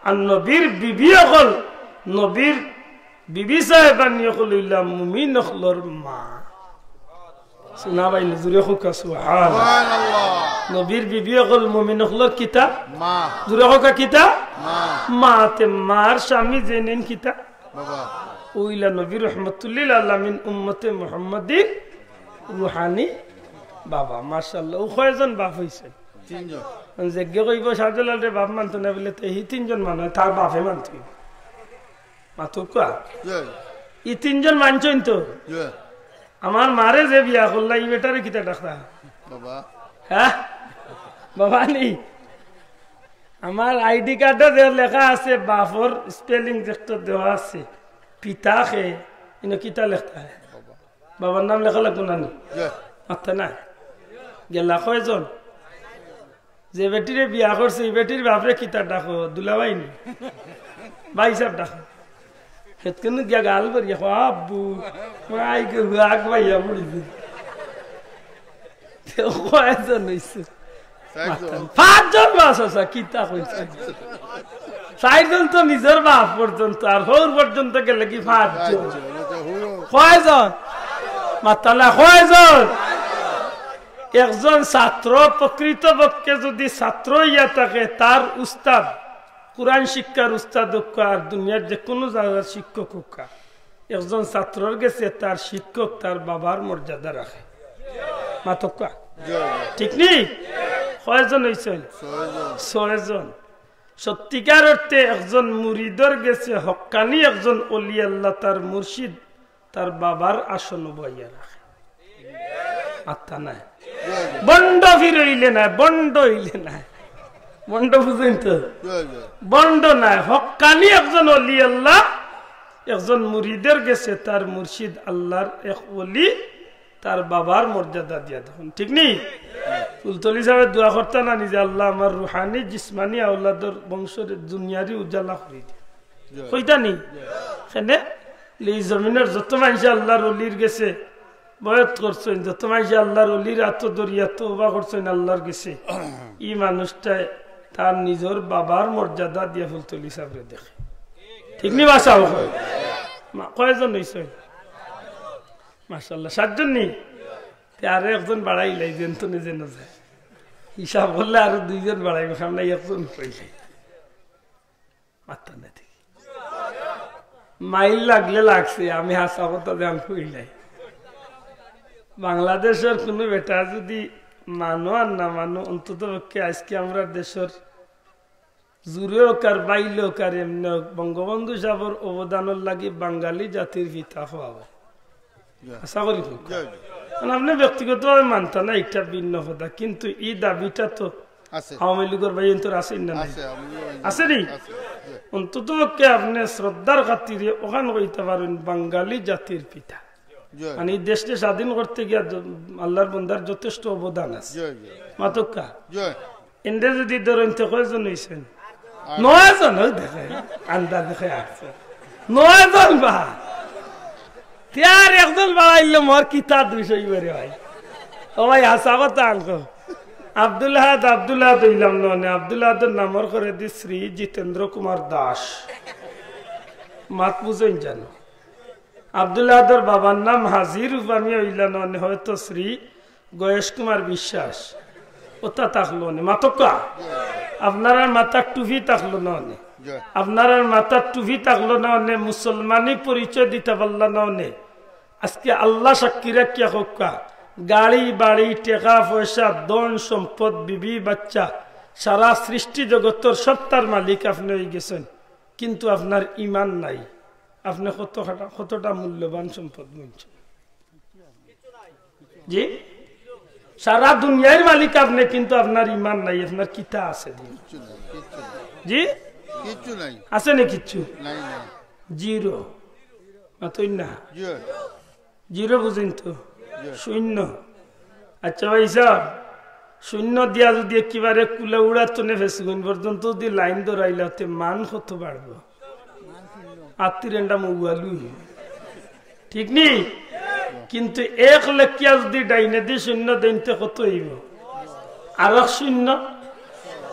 আর নবীর বিবি অকল, নবীর বিবি সাহেবানি অকল অইলা মুমিন অকলর মা। সুনা ভাই, জুরে কউক্কা সুবহান। সুবহানাল্লাহ। নবীর বিবি অকল মুমিন অকলর কিতা? মা। জুরে কউক্কা কিতা? মা। মা, তে মার স্বামী যে নেন কিতা? বাবা। অইলা নবী রহমতুল্লিল আলামিন উম্মতে মুহাম্মদীর রুহানি বাবা। মাশাআল্লাহ, অউ কয়জন বাপ অইছে? তিনজন। যেগে কইবো শাহজালালরে বাপ মানতো না বুলে, তে হি তিনজন মানে তার বাপে মানতো। মাতুক্কা? জি। ই তিনজন মানছইন তো? জি। আমার মারে যে বিয়া করলা, ই বেটারে কিতা ডাকতা? বাবা। হ্যাঁ? বাবা নি? আমার আইডি কার্ডো যে লেখা আছে, বাপর স্পেলিং যেটা দেওয়া আছে, পিতা কে, ইনো কিতা লেখতা হয়? বাবার নাম লেখা লাগতো না নি? জি। মাততা না? গেলা কয়জন? যে বেটিরে বিয়া করছে, ই বেটির বাপরে কিতা ডাকো? দুলাভাই নি? ভাইসাব ডাকো। হেতকুনু গিয়া গাল ভরিয়া কও, "আব্বু, মাই গো, আগ ভাইয়া পড়িছে।" তে কয়জন অইছে? চাইরজন। পাঁচজন বাস আছে, কিতা কইছে? চাইরজন তো নিজর বাপ পর্যন্ত, আর হউর পর্যন্ত গেলে কি পাঁচজন? চাইরজন, আচ্ছা, হুনো। কয়জন? মাতরা না, কয়জন? একজন ছাত্র প্রকৃতপক্ষে যদি ছাত্র অইয়া থাকে, তার উস্তাদ, কোরআন শিক্ষার উস্তাদ অউক্কা আর দুনিয়ার যে কুনু জাগার শিক্ষক অউক্কা, একজন ছাত্রর গেছে তার শিক্ষক তার বাবার মর্যাদা রাখে। মাতউক্কা। জি, জি। ঠিক নি? কয়জন অইছইন? ছয়জন। ছয়জন। সত্যিকার অর্থে একজন মুরিদর গেছে হক্কানি একজন অলি আল্লাহ, তার মুর্শিদ, তার বাবার আসন বইয়া রাখে। আত্মা নাই। বন্ড ফির অইলে নাই, বন্ড অইলে নাই। বন্ড বুঝইন তো? বন্ড নাই। হক্কানি একজন অলি আল্লাহ, একজন মুরিদর গেছে তার মুর্শিদ আল্লাহর এক অলি, তার বাবার মর্যাদা দিয়া দেখুন, ঠিক নি? ফুলতলি সাবে দোয়া করতা না নিজে, "আল্লাহ, আমার রুহানি, জিসমানি আওলাদর বংশর দুনিয়ারি উজালা করি দে।" কইতা নি? কেনে? ই জমিনর যত মানষে আল্লাহর অলির গেছে বয়াত করছইন, যত মানষে আল্লাহর অলির আতো ধরিয়া তওবা করছইন আল্লাহর গেছে, ই মানুষটায় তার নিজর বাবার মর্যাদা দিয়া ফুলতলি সাবরে দেখে। ঠিক নি বা সাব? মা, কয়জন অইছইন? মাশাআল্লাহ, সাতজন নি? তে আরো একজন বাড়াইলাই, যেন তো নিজে না যায়। হিসাব করলে আরো দুইজন বাড়াইবো, সামনে একজন কইলাই। মাতরা না দেখি। মাইল লাগলে লাগছে, আমি হাছা কথা জান কইলাই। বাংলাদেশর কুনু বেটা যদি মানো আর না মানো, অন্তত পক্ষে আইজকে আমরার দেশর জুরে অউক আর বাইলে অউক আর এমনে অউক, বঙ্গবন্ধু সাবর অবদানর লাগি বাঙালি জাতির পিতা কওয়া অয়। আশা করি অউক। জি, জি। কারণ আপনে ব্যক্তিগতভাবে মানতা না, ইটা ভিন্ন কথা, কিন্তু ই দাবিটা তো আছে। আওয়ামী লীগর ভাইয়াইন্তর আছে না নাই? আছে, আওয়ামী লীগর ভাইয়াইন্তর আছে নি? আছে, জি। অন্তত পক্ষে আপনে শ্রদ্ধার খাতিরে অখান কইতা পারইন, বাঙালি জাতির পিতা। জি। মানে, ই দেশরে স্বাধীন করতে গিয়া য-, আল্লাহর বন্দার যথেষ্ট অবদান আছে। জি, জি। মাতউক্কা। জি। এনরে যদি ধরইন, তে কয়জন অইছইন? আট। নয়জন, অউ দেখে, আন্দাজ দেখে আটজন। নয়জন বা। তে আর একজন বাড়াইলে মোর কিতা দুষ অইবো রে ভাই? ও ভাই, হাছা কথা আনকো। আব্দুল আহাদ, আব্দুল আহাদ অইলাম না অনে, আব্দুল আহাদর নামর করেদি শ্রী জিতেন্দ্র কুমার দাস। মাত বুঝইন জানো? আব্দুল আহাদর বাবার নাম হাজি রুফা মিয়া অইলা না অনে, হয়তো শ্রী গয়েশ কুমার বিশ্বাস। অতা থাকলো অনে, মাতউক্কা। আপনারার মাথার টুপি থাকলো না অনে। আপনারার মাথার টুপি থাকলো না অনে, মুসলমানি পরিচয় দিতা পারলা না অনে। আইজকে আল্লাহ সাক্ষী রাখিয়া কউক্কা, গাড়ি, বাড়ি, টেকা, পয়সা, ধন, সম্পদ, বিবি, বাচ্চা, সারা সৃষ্টি জগতর সত্তার মালিক আপনে অইগেছইন, কিন্তু আপনার ইমান নাই। আপনে কতটা, কতটা মূল্যবান সম্পদ মানষর। জি? সারা দুনিয়ার মালিক আপনে, কিন্তু আপনার ইমান নাই, আপনার কিতা আছে জি? কিচ্ছু নাই, কিচ্ছু নাই। জি? কিচ্ছু নাই। আছে নি কিচ্ছু? নাই, নাই। জিরো। মাতইন না। জি। জিরো বুঝইন তো? জি। শূন্য। আচ্ছা ভাইসাব, শূন্য দিয়া যদি একেবারে কুলা উড়াত তনে ফেসগুন পর্যন্ত যদি লাইন ধরাইলা, তে মান কত বাড়বো? আত্তির এন্ডা মৌয়ালু। ঠিক নি? কিন্তু এক লেখিয়া যদি ডাইনেদি শূন্য দেইন, তে কত অইবো? আরক শূন্য,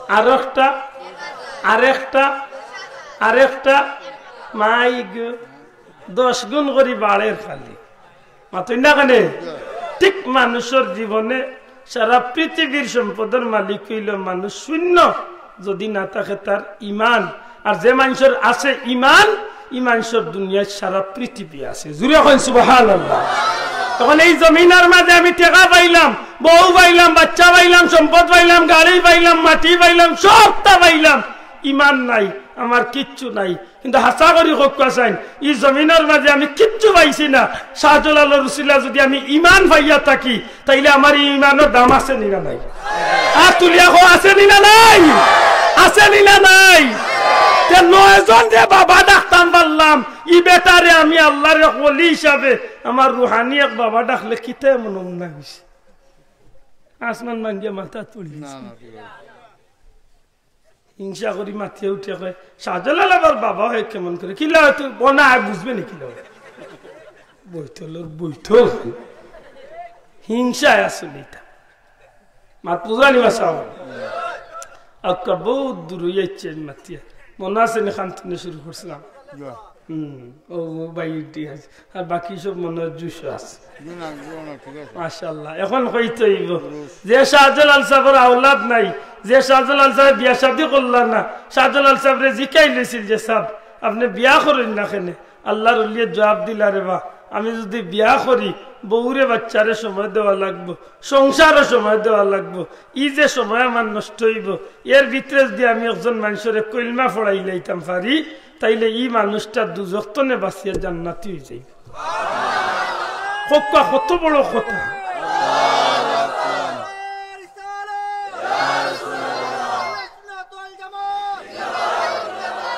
আরকটা, আরেকটা, আরেকটা, মাই গো, দশ গুণ করি বাড়ের খালি। মাতইন না কেনে? ঠিক মানুষর জীবনে সারা পৃথিবীর সম্পদর মালিক অইলো মানুষ, শূন্য যদি না থাকে তার ইমান। আর যে মানষর আছে ইমান, ই মানষর দুনিয়াত সারা পৃথিবী আছে। জুরে কইন সুবহানাল্লাহ। তখন এই জমিনর মাঝে আমি টেকা পাইলাম, বউ পাইলাম, বাচ্চা পাইলাম, সম্পদ পাইলাম, গাড়ি পাইলাম, মাটি পাইলাম, সবতা পাইলাম, ইমান নাই, আমার কিচ্ছু নাই। কিন্তু হাছা করি কউক্কা চাইন, ই জমিনর মাঝে আমি কিচ্ছু পাইছি না। শাহজালালর উসিলা যদি আমি ইমান পাইয়া থাকি, তাইলে আমার ই ইমানর দাম আছে নি না নাই? আত তুলিয়া কও, আছে নি না নাই? আছে নি না নাই? তে নয়জন যে বাবা ডাকতাম পারলাম, ই বেটারে আমি আল্লাহর এক ওলি হিসাবে আমার রুহানি এক বাবা ডাকলে কিতা এমন অন্যায় অইছে? আসমান ভাঙ্গিয়া মাথাত পড়ি গেছে। না, না, কি বলে? হিংসা করি মাতিয়া উঠিয়া কয়, "শাহজালাল আবার বাবা হয় কেমন করে? কিলা তুই বনা আয় বুঝবে নি কিলা?" বৈতলর বৈতল। হিংসায় আসলে ইতা। মাত বুঝানি বাসাও। আক্কা বহুত দূর অইয়া আইছে আমি মাতিয়া। মনো আছে নি খান থনে শুরু করছিলাম? হুম, ও, ও ভাই, ঠিক আছে। আর বাকি সব মনে হয় জুশো আছে। জি না, জি না, ঠিক আছে। মাশাআল্লাহ। এখন কইতে অইব যে শাহজালাল সাহেবের আওলাদ নাই, যে শাহজালাল সাহেব বিয়া শাদী করলা না, শাহজালাল সাহেবরে জিকাইলিছিল যে, "সাব, আপনে বিয়া করইন না কেনে?" আল্লাহর ওলিয়ে জবাব দিলা, "রে বা, আমি যুদি বিয়া করি, বউরে বাচ্চারে সময় দেওয়া লাগবো, সংসারও সময় দেওয়া লাগবো। ই যে সময় আমার নষ্ট অইব, এর ভিতরে যুদি আমি একজন মানষরে কলমা পড়াইলাইতাম পারি, তাইলে ই মানুষটা দুজখ তনে বাঁচিয়া জান্নাতি অই যাইব।" কউক্কা কত বড় কথা।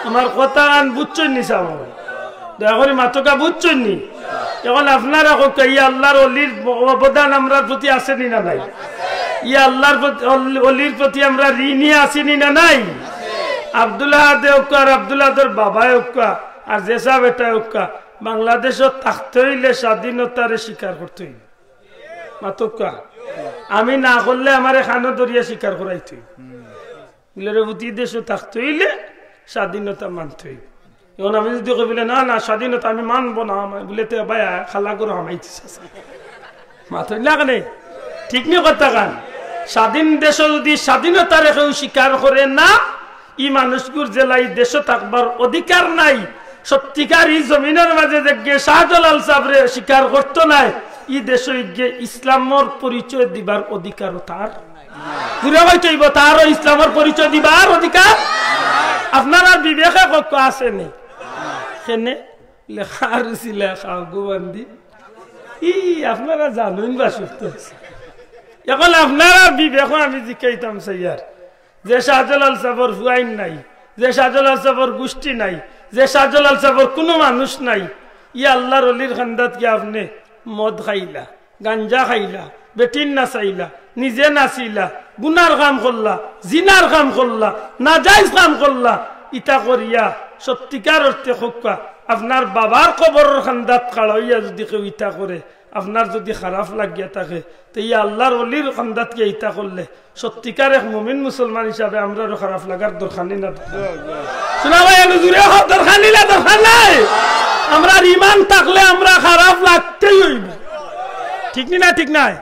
আমার কথা আন বুঝছইন নি সাব? দয়া করি মাতকা বুঝছইন নি? এখন আপনারা কউক্কা, ই আল্লাহর ওলির অবদান আমরার প্রতি আছে নি না নাই? ই আল্লাহর প্রতি, অল-, ওলির প্রতি আমরা ঋণী আছি নি না নাই? আব্দুল আহাদে কউক্কা আর আব্দুল আহাদর বাবায় কউক্কা আর যে সাব এটায় কউক্কা, বাংলাদেশো থাকতে অইলে স্বাধীনতারে স্বীকার করতে অইব। মাতকা। আমি না করলে আমারে খানো ধরিয়া স্বীকার করাইতে অইব। বুলে, "রে পুত, ই দেশো থাকতে অইলে স্বাধীনতা মানতে অইব।" এখন আমি যুদি কই বুলে, "না, না, স্বাধীনতা আমি মানবো না," আমার বুলে, "তে ভাই, খালা গরু হামাইতেছে।" মাতইন না কেনে? ঠিক নি কথা খান? স্বাধীন দেশো যুদি স্বাধীনতারে কেউ স্বীকার করে না, ই মানুষগুর যেলা ই দেশো থাকবার অধিকার নাই। সত্যিকার ই জমিনর মাঝে যেগিয়ে শাহজালাল সাবরে স্বীকার করতো নায়, ই দেশো ইগিয়ে ইসলামর পরিচয় দিবার অধিকারও তার। জুরে কইতে অইব, তারও ইসলামর পরিচয় দিবার অধিকার। আপনারার বিবেকে কউক্কা আছে নি? কেনে? লেখার উচিলে খাও গো বান্দি। ই, আপনারা জানইন বা সুস্থ আছে। এখন আপনারার বিবেকও আমি জিকাইতাম চাইয়ার। যে শাহজালাল সাবর ফুয়াইন নাই, যে শাহজালাল সাবর গুষ্টি নাই, যে শাহজালাল সাবর কুনু মানুষ নাই, ই আল্লাহর ওলির খান্দাত গিয়া আপনে মদ খাইলা, গাঞ্জা খাইলা, বেটিন নাচাইলা, নিজে নাচিলা, গুনার কাম করলা, জিনার কাম করলা, নাজাইজ কাম করলা, ইতা করিয়া সত্যিকার অর্থে কউক্কা, আপনার বাবার কবরর খান্দাত খাড়া অইয়া যুদি কেউ ইতা করে, আপনার যুদি খারাপ লাগিয়া থাকে, তে ই আল্লাহর ওলির খান্দাত গিয়া ইতা করলে সত্যিকার এক মুমিন মুসলমান হিসাবে আমরারও খারাপ লাগার দরকার নি না? শোনা ভাই, আমি জুরে কও, দরকার নি না, দরকার নাই? আমরার ইমান থাকলে আমরা খারাপ লাগতেই অইব। ঠিক নি না? ঠিক নায়?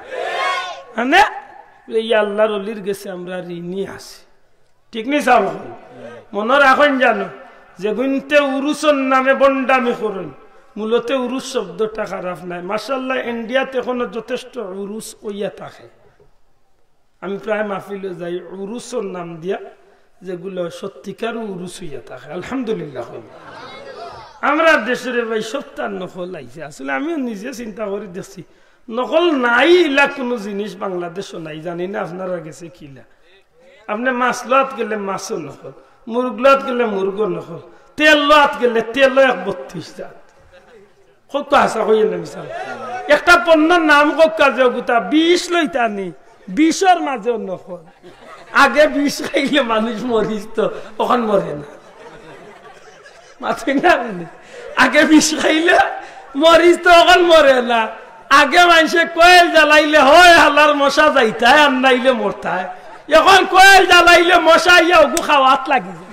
মানে, ই আল্লাহর ওলির গেছে আমরা ঋণী আছি। ঠিক নি সাব? মনো রাখইন জানো, যেগুইন্তে উরুসর নামে ভন্ডামি করইন, মূলতে উরুস শব্দটা খারাপ নায়। মাশাআল্লাহ, ইন্ডিয়াত এখনো যথেষ্ট উরুস অইয়া থাকে। আমি প্রায় মাহফিলো যাই, উরুসর নাম দিয়া, যেগুলা সত্যিকার উরুস অইয়া থাকে। আলহামদুলিল্লাহ কইন। আমরার দেশো রে ভাই সবতার নকল আইছে। আসলে আমিও নিজে চিন্তা করি দেখছি, নকল নাই ইলা কুনু জিনিস বাংলাদেশো নাই, জানি না আপনারার গেছে কিলা। আপনে মাছ লওয়াত গেলে মাছও নকল, মুরগ লওয়াত গেলে মুরগও নকল, তেল লওয়াত গেলে তেলও এক বত্রিশ জাত। কউক্কা হাছা কইয়ার না মিছা? একটা পণ্যর নাম কউক্কা যে গুতা বিষ লইতা নি, বিষর মাঝেও নকল। আগে বিষ খাইলে মানুষ মরিতো, অখন মরে না। মাতইন না কেনে? আগে বিষ খাইলে মরিতো, অখন মরে না। আগে মানষে কয়েল জ্বালাইলে হয় হালার মশা যাইতায়, আর নাইলে মরতায়। অখন কয়েল জ্বালাইলে মশা আইয়া ওগু খাওয়াত লাগি যায়।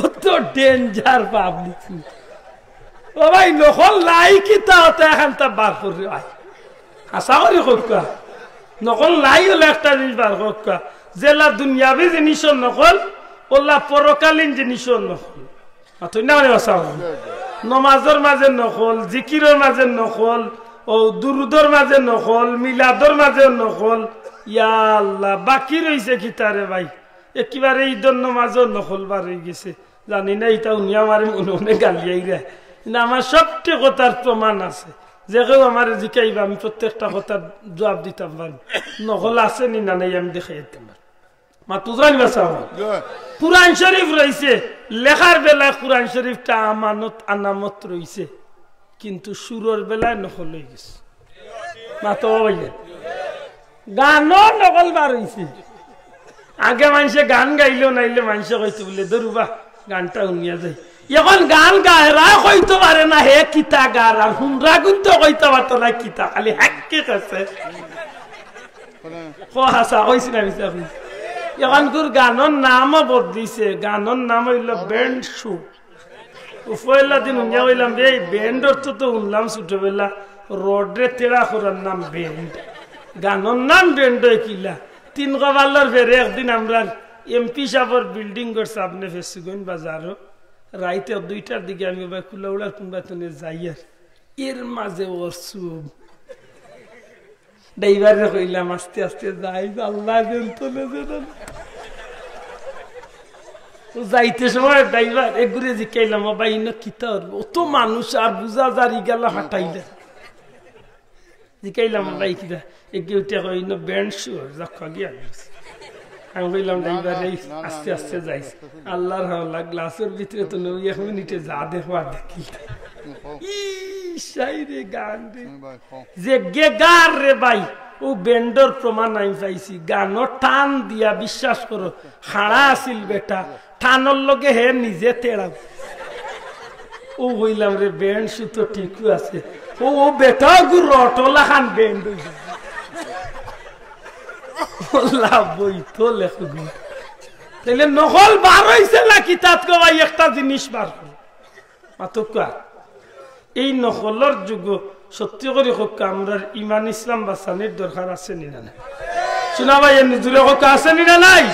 কত danger public। ও ভাই, নকল নাই কিতা অতা এখানতা বার করি আয়। হাছা করি কউক্কা। নকল নাই অইলে একটা জিনিস বার কউক্কা। যেলা দুনিয়াবি জিনিসও নকল, অলা পরকালীন জিনিসও নকল। মাতইন না কেনে বাসাও? নমাজর মাঝে নকল, জিকিরর মাঝে নকল, ও দুরুদর মাঝে নকল, মিলাদর মাঝেও নকল। ইয়া আল্লাহ, বাকি রইছে কিতা রে ভাই? একেবারে ইদর নমাজও নকল বার অইগেছে। জানি না, ইতা হুনিয়া আমারে মনে মনে গালিয়াইরা। কিন্তু আমার সবটি কথার প্রমাণ আছে। যে কেউ আমারে জিকাইবা, আমি প্রত্যেকটা কথার জবাব দিতাম পারমু। নকল আছে নি না নাই, আমি দেখাই দিতাম পারমু। মাত বুঝরা নি বাসাও? কুরআন শরীফ রইছে, লেখার বেলায় কুরআন শরীফটা আমানত, আনামত রইছে, কিন্তু সুরর বেলায় নকল অইগেছে। মাতো ভাইয়া। গানও নকল বার অইছে। আগে মানষে গান গাইলো নাইলে মানষে কইতো বুলে, "ধরু বা, গানটা হুনিয়া যাই।" এখন গান গায়, এরা কইতো পারে না হে কিতা গার, আর হুনরা কিন্তু কইতো পারতো না কিতা, খালি হাক্কে গেছে। কো হাছা কইছি না মিছা কইছি? এখন তোর গানর নামও বদলিছে, গানর নাম অইলো ব্যান্ড শু। ও পয়লা দিন হুনিয়া কইলাম, "এই ব্যান্ড অর্থ তো হুনলাম ছোটবেলা, রডরে তেড়া করার নাম ব্যান্ড, গানর নাম ব্যান্ড অয় কিলা?" তিন কপালর ফেরে একদিন আমরার এমপি সাবর বিল্ডিংর সামনে ফেসুগঞ্জ বাজারো রাইতে দুইটার দিকে আমি ভাই কুলাউড়ার কুনবা তনে যাইয়ার, এর মাঝে অসুব। ড্রাইভাররে কইলাম, "আস্তে আস্তে যাইস, আল্লায় যেন তনে যেন।" ও যাইতে সময় ড্রাইভার এগুরে জিকাইলাম, "ও ভাই, ইনো কিতা অইবো? অত মানুষ আর বুঝা যার ইগালা ফাটাইলে।" জিকাইলাম, "ও ভাই, কিতা?" এগিয়ে উঠে কয়, "ইনো ব্যান্ড শু অর, যা খা গিয়া।" আমি কইলাম, "ড্রাইভার, এই আস্তে আস্তে যাইস।" আল্লার হাওলা, গ্লাসর ভিতরে তো নই, এক মিনিটে যা দেখবার দেখি। ই শাইরে গান রে। যে গে গার রে ভাই, ও ব্যান্ডর প্রমাণ আমি পাইছি। গানও টান দিয়া, বিশ্বাস করো, খাড়া আছিল বেটা, টানর লগে হে নিজে তেড়াও। ও কইলাম রে, ব্যান্ড শু তো ঠিকউ আছে। ও, ও বেটা গু রটলা খান ব্যান্ড অইছে। ও লাভ বই তো লেখো গু। তাইলে নকল বার অইছে না কিতাত গো ভাই, একটা জিনিস বার করো। মাতউক্কা। এই নকলর যুগো সত্যি করি কউক্কা, আমরার ইমান ইসলাম বাঁচানির দরকার আছে নি না নাই? শুনা ভাই, এমনি জুরে কউক্কা, আছে নি না নাই?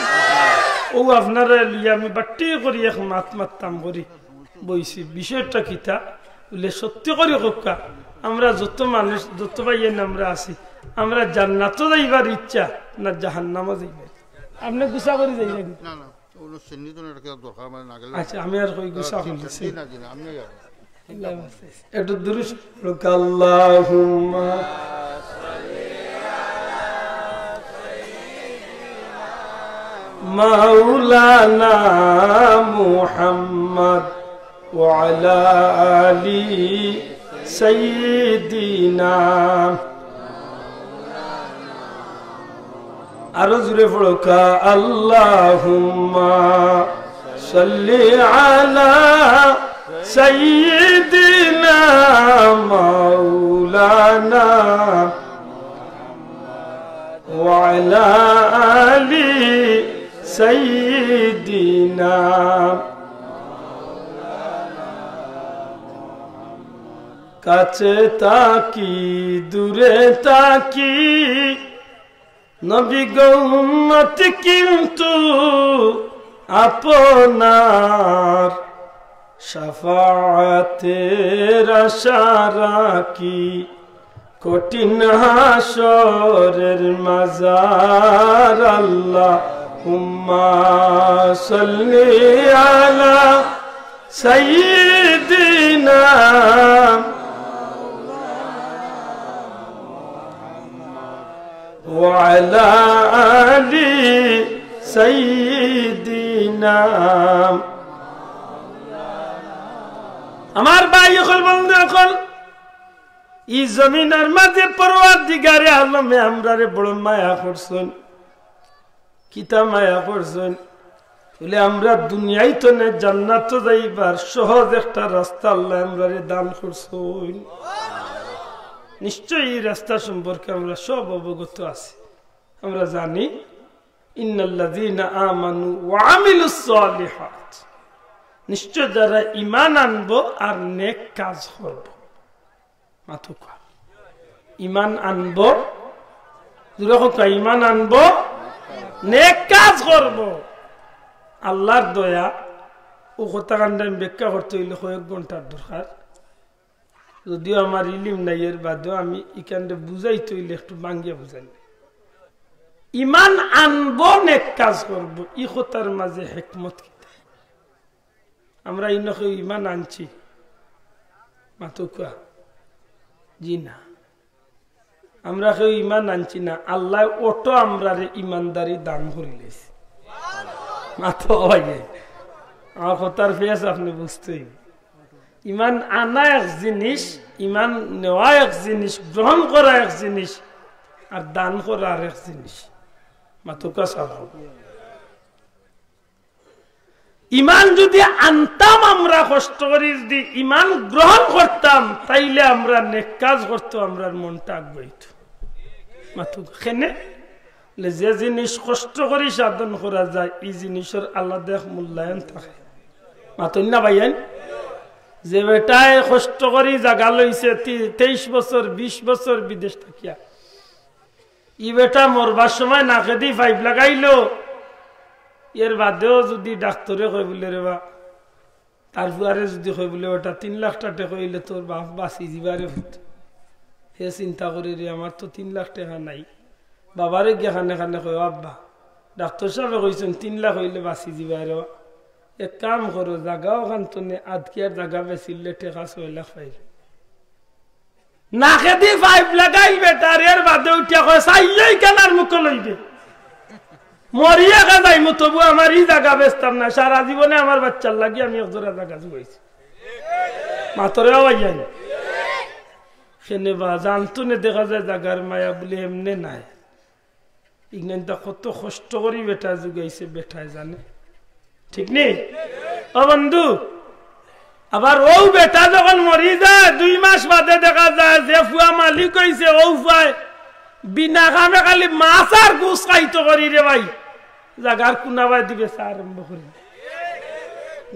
ও আপনারে লইয়া আমি বাট্টি করি এক মাত মাততাম করি বইছি। বিষয়টা কিতা? বুলে সত্যি করি কউক্কা, আমরা যত মানুষ, যত ভাইয়াইন আমরা আছি, আমরা জান্নাতো যাইবার ইচ্ছা না জাহান্নামো যাইবার? আপনে গুছা করি যাইবা নি? না, না, ওগুলো সিন্নি তো এটা কেউ দরকার মানে না গেলে আচ্ছা, আমি আর কই গুছা করি জি না, জি না, আমি আর একটু দুরুদ পড়ুক, আল্লাহুম্মা মাওলানা মুহাম্মদ ওয়া আলা আলি সাইয়্যিদিনা। আরো জুরে পড়ুক্কা, আল্লাহুম্মা সাল্লি আলা সাইয়্যিদিনা মাওলানা ওয়া আলা আলি সাইয়্যিদিনা। কাছে থাকি, দূরে থাকি, নবী গো উম্মত কিন্তু আপনার, শাফাআতের আশা রাখি কঠিন হাশরের মাজার। আল্লাহুম্মা সাল্লি আলা সাইয়্যিদিনা ওয়া আলা আলি সাইয়্যিদিনা। আমার ভাই অকল, বন্ধু অকল, ই জমিনর মাঝে পরওয়ারদিগারে আলমে আমরারে বড় মায়া করছইন। কিতা মায়া করছইন? বুলে, আমরা দুনিয়াত থনে জান্নাতো যাইবার সহজ একটা রাস্তা আল্লায় আমরারে দান করছইন। নিশ্চয়ই ই রাস্তা সম্পর্কে আমরা সব অবগত আছি। আমরা জানি, ইন্নাল্লাযীনা আমানু ওয়া আমিলুস সালিহাত, নিশ্চয় যারা ঈমান আনবো আর নেক কাজ করবো। মাতউক্কা। ঈমান আনবো, জুরে কউক্কা, ঈমান আনবো, নেক কাজ করবো। আল্লার দয়া, অউ কথাখানরে আমি ব্যাখ্যা করতে অইলে কয়েক ঘন্টার দরকার। যদিও আমার ইলিম নাই, এর বাদেও আমি ইখানরে বুঝাইতে অইলে একটু ভাঙ্গিয়া বুঝাইমু। ঈমান আনবো, নেক কাজ করবো, ই কথার মাঝে হেকমত কিতা? আমরা ইনো কেউ ঈমান আনছি? মাতউক্কা। জি না। আমরা কেউ ঈমান আনছি না। আল্লায় অটো আমরারে ঈমানদারি দান করিলিছে। মাতো ভাই, আমার কথার ফেস আপনে বুঝতে অইবো। ঈমান আনা এক জিনিস, ঈমান নেওয়া এক জিনিস, গ্রহণ করা এক জিনিস, আর দান করা আরেক জিনিস। মাতুক্কা সাব। ইমান যুদি আনতাম আমরা, কষ্ট করি যুদি ইমান গ্রহণ করতাম, তাইলে আমরা নেক কাজ করতো, আমরার মনটা আগুয়াইতো। মাতুক্কা কেনে? যে জিনিস কষ্ট করি সাধন করা যায়, ই জিনিসর আলাদা এক মূল্যায়ন থাকে। মাতইন না ভাইয়াইন? যে বেটায় কষ্ট করি জাগা লইছে, তি-, তেইশ বছর, বিশ বছর বিদেশ থাকিয়া, ই বেটা মরবার সময় নাকেদি পাইপ লাগাইলো, এর বাদেও যুদি ডাক্তরে কয় বুলে, "রে বা, তার ফুয়ারে যুদি কয় বুলে, 'বেটা, তিন লাখ টেকা অইলে তোর বাপ বাঁচি যিবা রে পুত।' হে চিন্তা করে, 'রে, আমার তো তিন লাখ টেকা নাই।' বাবারে গিয়া কানে কানে কয়, 'ও আব্বা, ডাক্তর সাবে কইছইন তিন লাখ অইলে বাঁচি যিবা রে। এক কাম করো, জাগা অখান তনে আদকিয়ার জাগা বেচিলে টেকা ছয় লাখ পাইবে।' নাকেদি পাইপ লাগাইল বেটার, এর বাদে উঠিয়া কয়, "চাইলেই কেনার মুখ লইবে। মরিয়া গা যাইমু, তবু আমার ই জাগা বেচতাম না। সারা জীবনে আমার বাচ্চার লাগি আমি এক জোড়া জাগা জুগাইছি।" মাতরে আওয়াজ জানি। কেনে বা, জানতো নে দেখা যায় জাগার মায়া বুলে এমনে নাই। ইগনাইনতা কত কষ্ট করি বেটা জুগাইছে, বেটায় জানে। ঠিক নি? ও বন্ধু, আবার অউ বেটা যখন মরি যায়, দুই মাস বাদে দেখা যায় যে ফুয়া মালিক অইছে, অউ ফুয়ায় বিনা কামে খালি মাছ আর গুস খাইতো করি রে ভাই, জাগার কুনাবায় দিবে চা আরম্ভ করি।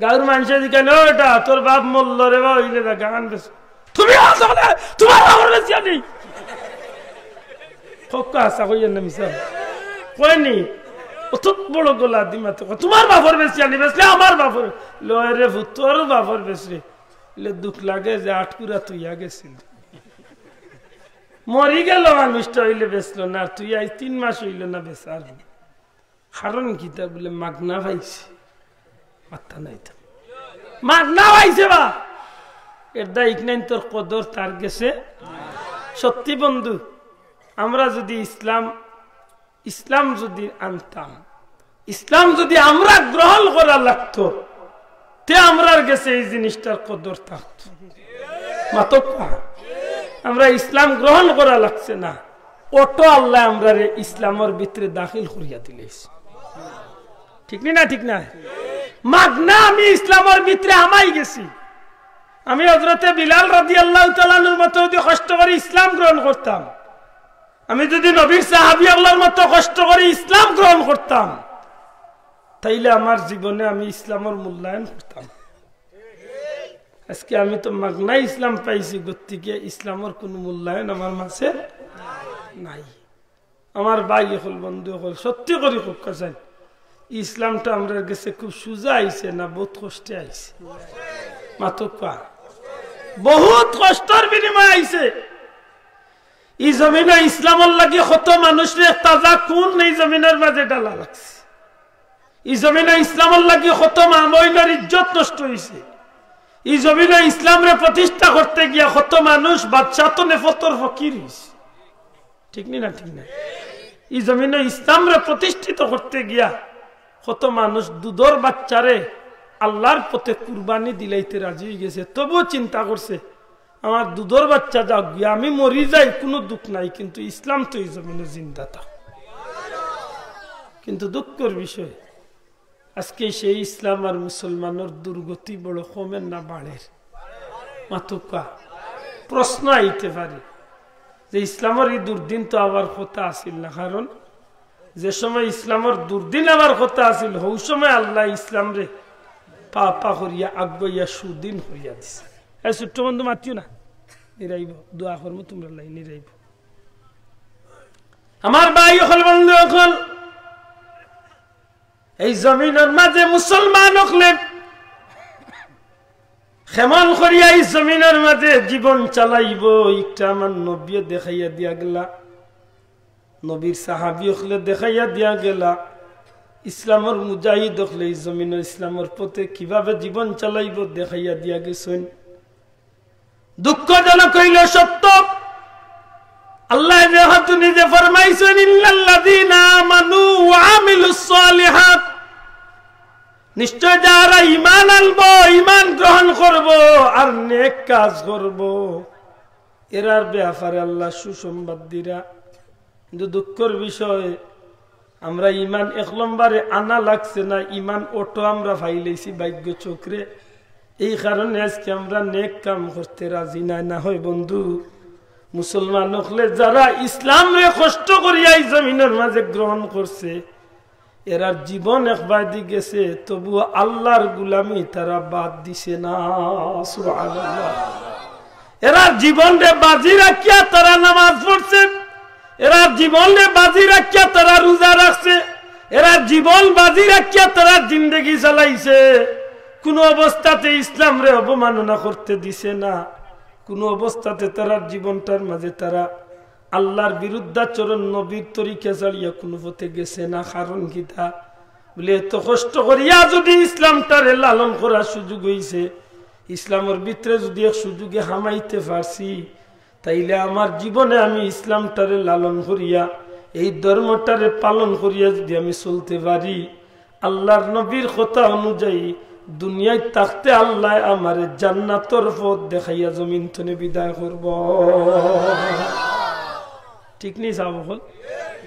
গাঁওর মানষে জিকাইন, "ও বেটা, তোর বাপ মরলো রে বা, অইলে জাগাখান বেচো।" তুমি আছো বলে তোমার বাপর বেচিয়া নি? কউক্কা হাছা কইয়ার না মিছা? কয়নি? অত বড় গলা দি মাতে, কয়, "তোমার বাপর বেচিয়া নি, বেচলে আমার বাপর।" লয় রে পুত, তোর বাপর বেচ রে। ইলে দুখ লাগে যে আটকুরা তুইয়া গেছিল। মরি গেল মানুষটা, অইলে বেচলো না, আর তুই আইজ তিন মাস অইল না বেচার। কারণ কিতা বুলে মাগনা পাইছে। মাত্তা নাই তো। মাগনা পাইছে বা। এর দায় ইকনাইন তোর কদর তার গেছে। সত্যি বন্ধু, আমরা যুদি ইসলাম, ইসলাম যুদি আনতাম, ইসলাম যুদি আমরা গ্রহণ করা লাগতো, তে আমরার গেছে ই জিনিসটার কদর থাকতো। মাতক না। আমরা ইসলাম গ্রহণ করা লাগছে না, অটো আল্লায় আমরারে ইসলামর ভিতরে দাখিল করিয়া দিলাইছে। ঠিক নি না? ঠিক না? মাগনা আমি ইসলামর ভিতরে হামাই গেছি। আমি হযরতে বিলাল রাদিয়াল্লাহু তাআলা আনহুর মতো যুদি কষ্ট করি ইসলাম গ্রহণ করতাম, আমি যুদি নবীর সাহাবী অকলর মতো কষ্ট করি ইসলাম গ্রহণ করতাম, তাইলে আমার জীবনে আমি ইসলামর মূল্যায়ন করতাম। আজকে আমি তো মাগনা ইসলাম পাইছি, গতিকে ইসলামর কুনু মূল্যায়ন আমার মাঝে নাই। আমার ভাই অকল, বন্ধু অকল, সত্যি করি কউক্কা চাইন, ইসলামটা আমরার গেছে খুব সুজা আইছে না বউত কষ্টে আইছে? মাতক না। বউত কষ্টর বিনিময়ে আইছে। ই জমিনো ইসলামর লাগি কত মানুষরে তাজা খুন ই জমিনর মাঝে ঢালা লাগছে। ই জমিনো ইসলামর লাগি কত মা বইনর ইজ্জত নষ্ট অইছে। ই জমিনো ইসলামরে প্রতিষ্ঠা করতে গিয়া কত মানুষ বাদশাহ তনে ফতর ফকির অইছে। ঠিক নি না? ঠিক না? ই জমিনো ইসলামরে প্রতিষ্ঠিত করতে গিয়া কত মানুষ দুধর বাচ্চারে আল্লাহর পথে কুরবানি দিলাইতে রাজি অইগেছে, তবুও চিন্তা করছে, "আমার দুধর বাচ্চা যাউক গিয়া, আমি মরি যাই, কুনু দুখ নাই, কিন্তু ইসলাম তো ই জমিনো জিন্দা থাক।" কিন্তু দুঃখর বিষয়, আজকে সেই ইসলাম আর মুসলমানর দুর্গতি বড় কমের না বাড়ের? মাতক না। প্রশ্ন আইতে পারে যে ইসলামর ই দুর্দিন তো আবার কথা আছিল না, কারণ যে সময় ইসলামর দুর্দিন আবার কথা আছিল, হউ সময় আল্লায় ইসলামরে পা পা করিয়া আগুয়াইয়া সুদিন করিয়া দিছে। এই ছোট্ট বন্ধু মাতিও না, নিরাইব, দোয়া করমু তুমরার লাগি, নিরাইব। আমার ভাই অকল, বন্ধু অকল, এই জমিনর মাঝে মুসলমান অকলে কেমন করিয়া ই জমিনর মাঝে জীবন চালাইবো, ইটা আমার নবীয়ে দেখাইয়া দিয়া গেলা, নবীর সাহাবী অকলে দেখাইয়া দিয়া গেলা, ইসলামর মুজাহিদ অকলে ই জমিনর ইসলামর পথে কিভাবে জীবন চালাইবো দেখাইয়া দিয়া গেছইন। দুঃখজনক অইলো সত্য, আল্লায় যেহেতু নিজে ফরমাইছইন, "ইল্লাল্লাযীনা আমানু ওয়া আমিলুস সালিহাত", নিশ্চয় যারা ঈমান আনবো, ঈমান গ্রহণ করবো আর নেক কাজ করবো, এরার ব্যাপারে আল্লায় সুসংবাদ দিরা। কিন্তু দুঃখর বিষয়, আমরা ইমান এক নম্বরে আনা লাগছে না, ইমান অটো আমরা ফাইলাইছি ভাগ্য চক্রে। এই কারণে আজকে আমরা নেক কাম করতে রাজি নাই। না হয় বন্ধু, মুসলমান অকলে যারা ইসলামরে কষ্ট করিয়া এই জমিনর মাঝে গ্রহণ করছে, এরার জীবন একবাদি গেছে, তবু আল্লাহর গুলামি তারা বাদ দিছে না। সুবহানাল্লাহ। এরার জীবনরে বাজি রাখিয়া তারা নামাজ পড়ছে, এরার জীবনরে বাজি রাখিয়া তারা রোজা রাখছে, এরার জীবন বাজি রাখিয়া তারা জিন্দেগি চালাইছে। কোনো অবস্থাতে ইসলামরে অবমাননা করতে দিছে না। কোনো অবস্থাতে তারার জীবনটার মাঝে তারা আল্লাহর বিরুদ্ধাচরণ, নবীর তরিকা ছাড়িয়া কোনো পথে গেছে না। কারণ কিতা? বলে, এত কষ্ট করিয়া যদি ইসলামটারে লালন করার সুযোগ হইছে, ইসলামর ভিতরে যদি এক সুযোগে হামাইতে পারছি, তাইলে আমার জীবনে আমি ইসলামটারে লালন করিয়া, এই ধর্মটারে পালন করিয়া যদি আমি চলতে পারি, আল্লাহর নবীর কথা অনুযায়ী দুনিয়ায় থাকতে আল্লাহ আমারে জান্নাতর পথ দেখাইয়া জমিন তনে বিদায় করব। ঠিক নি সাব অকল?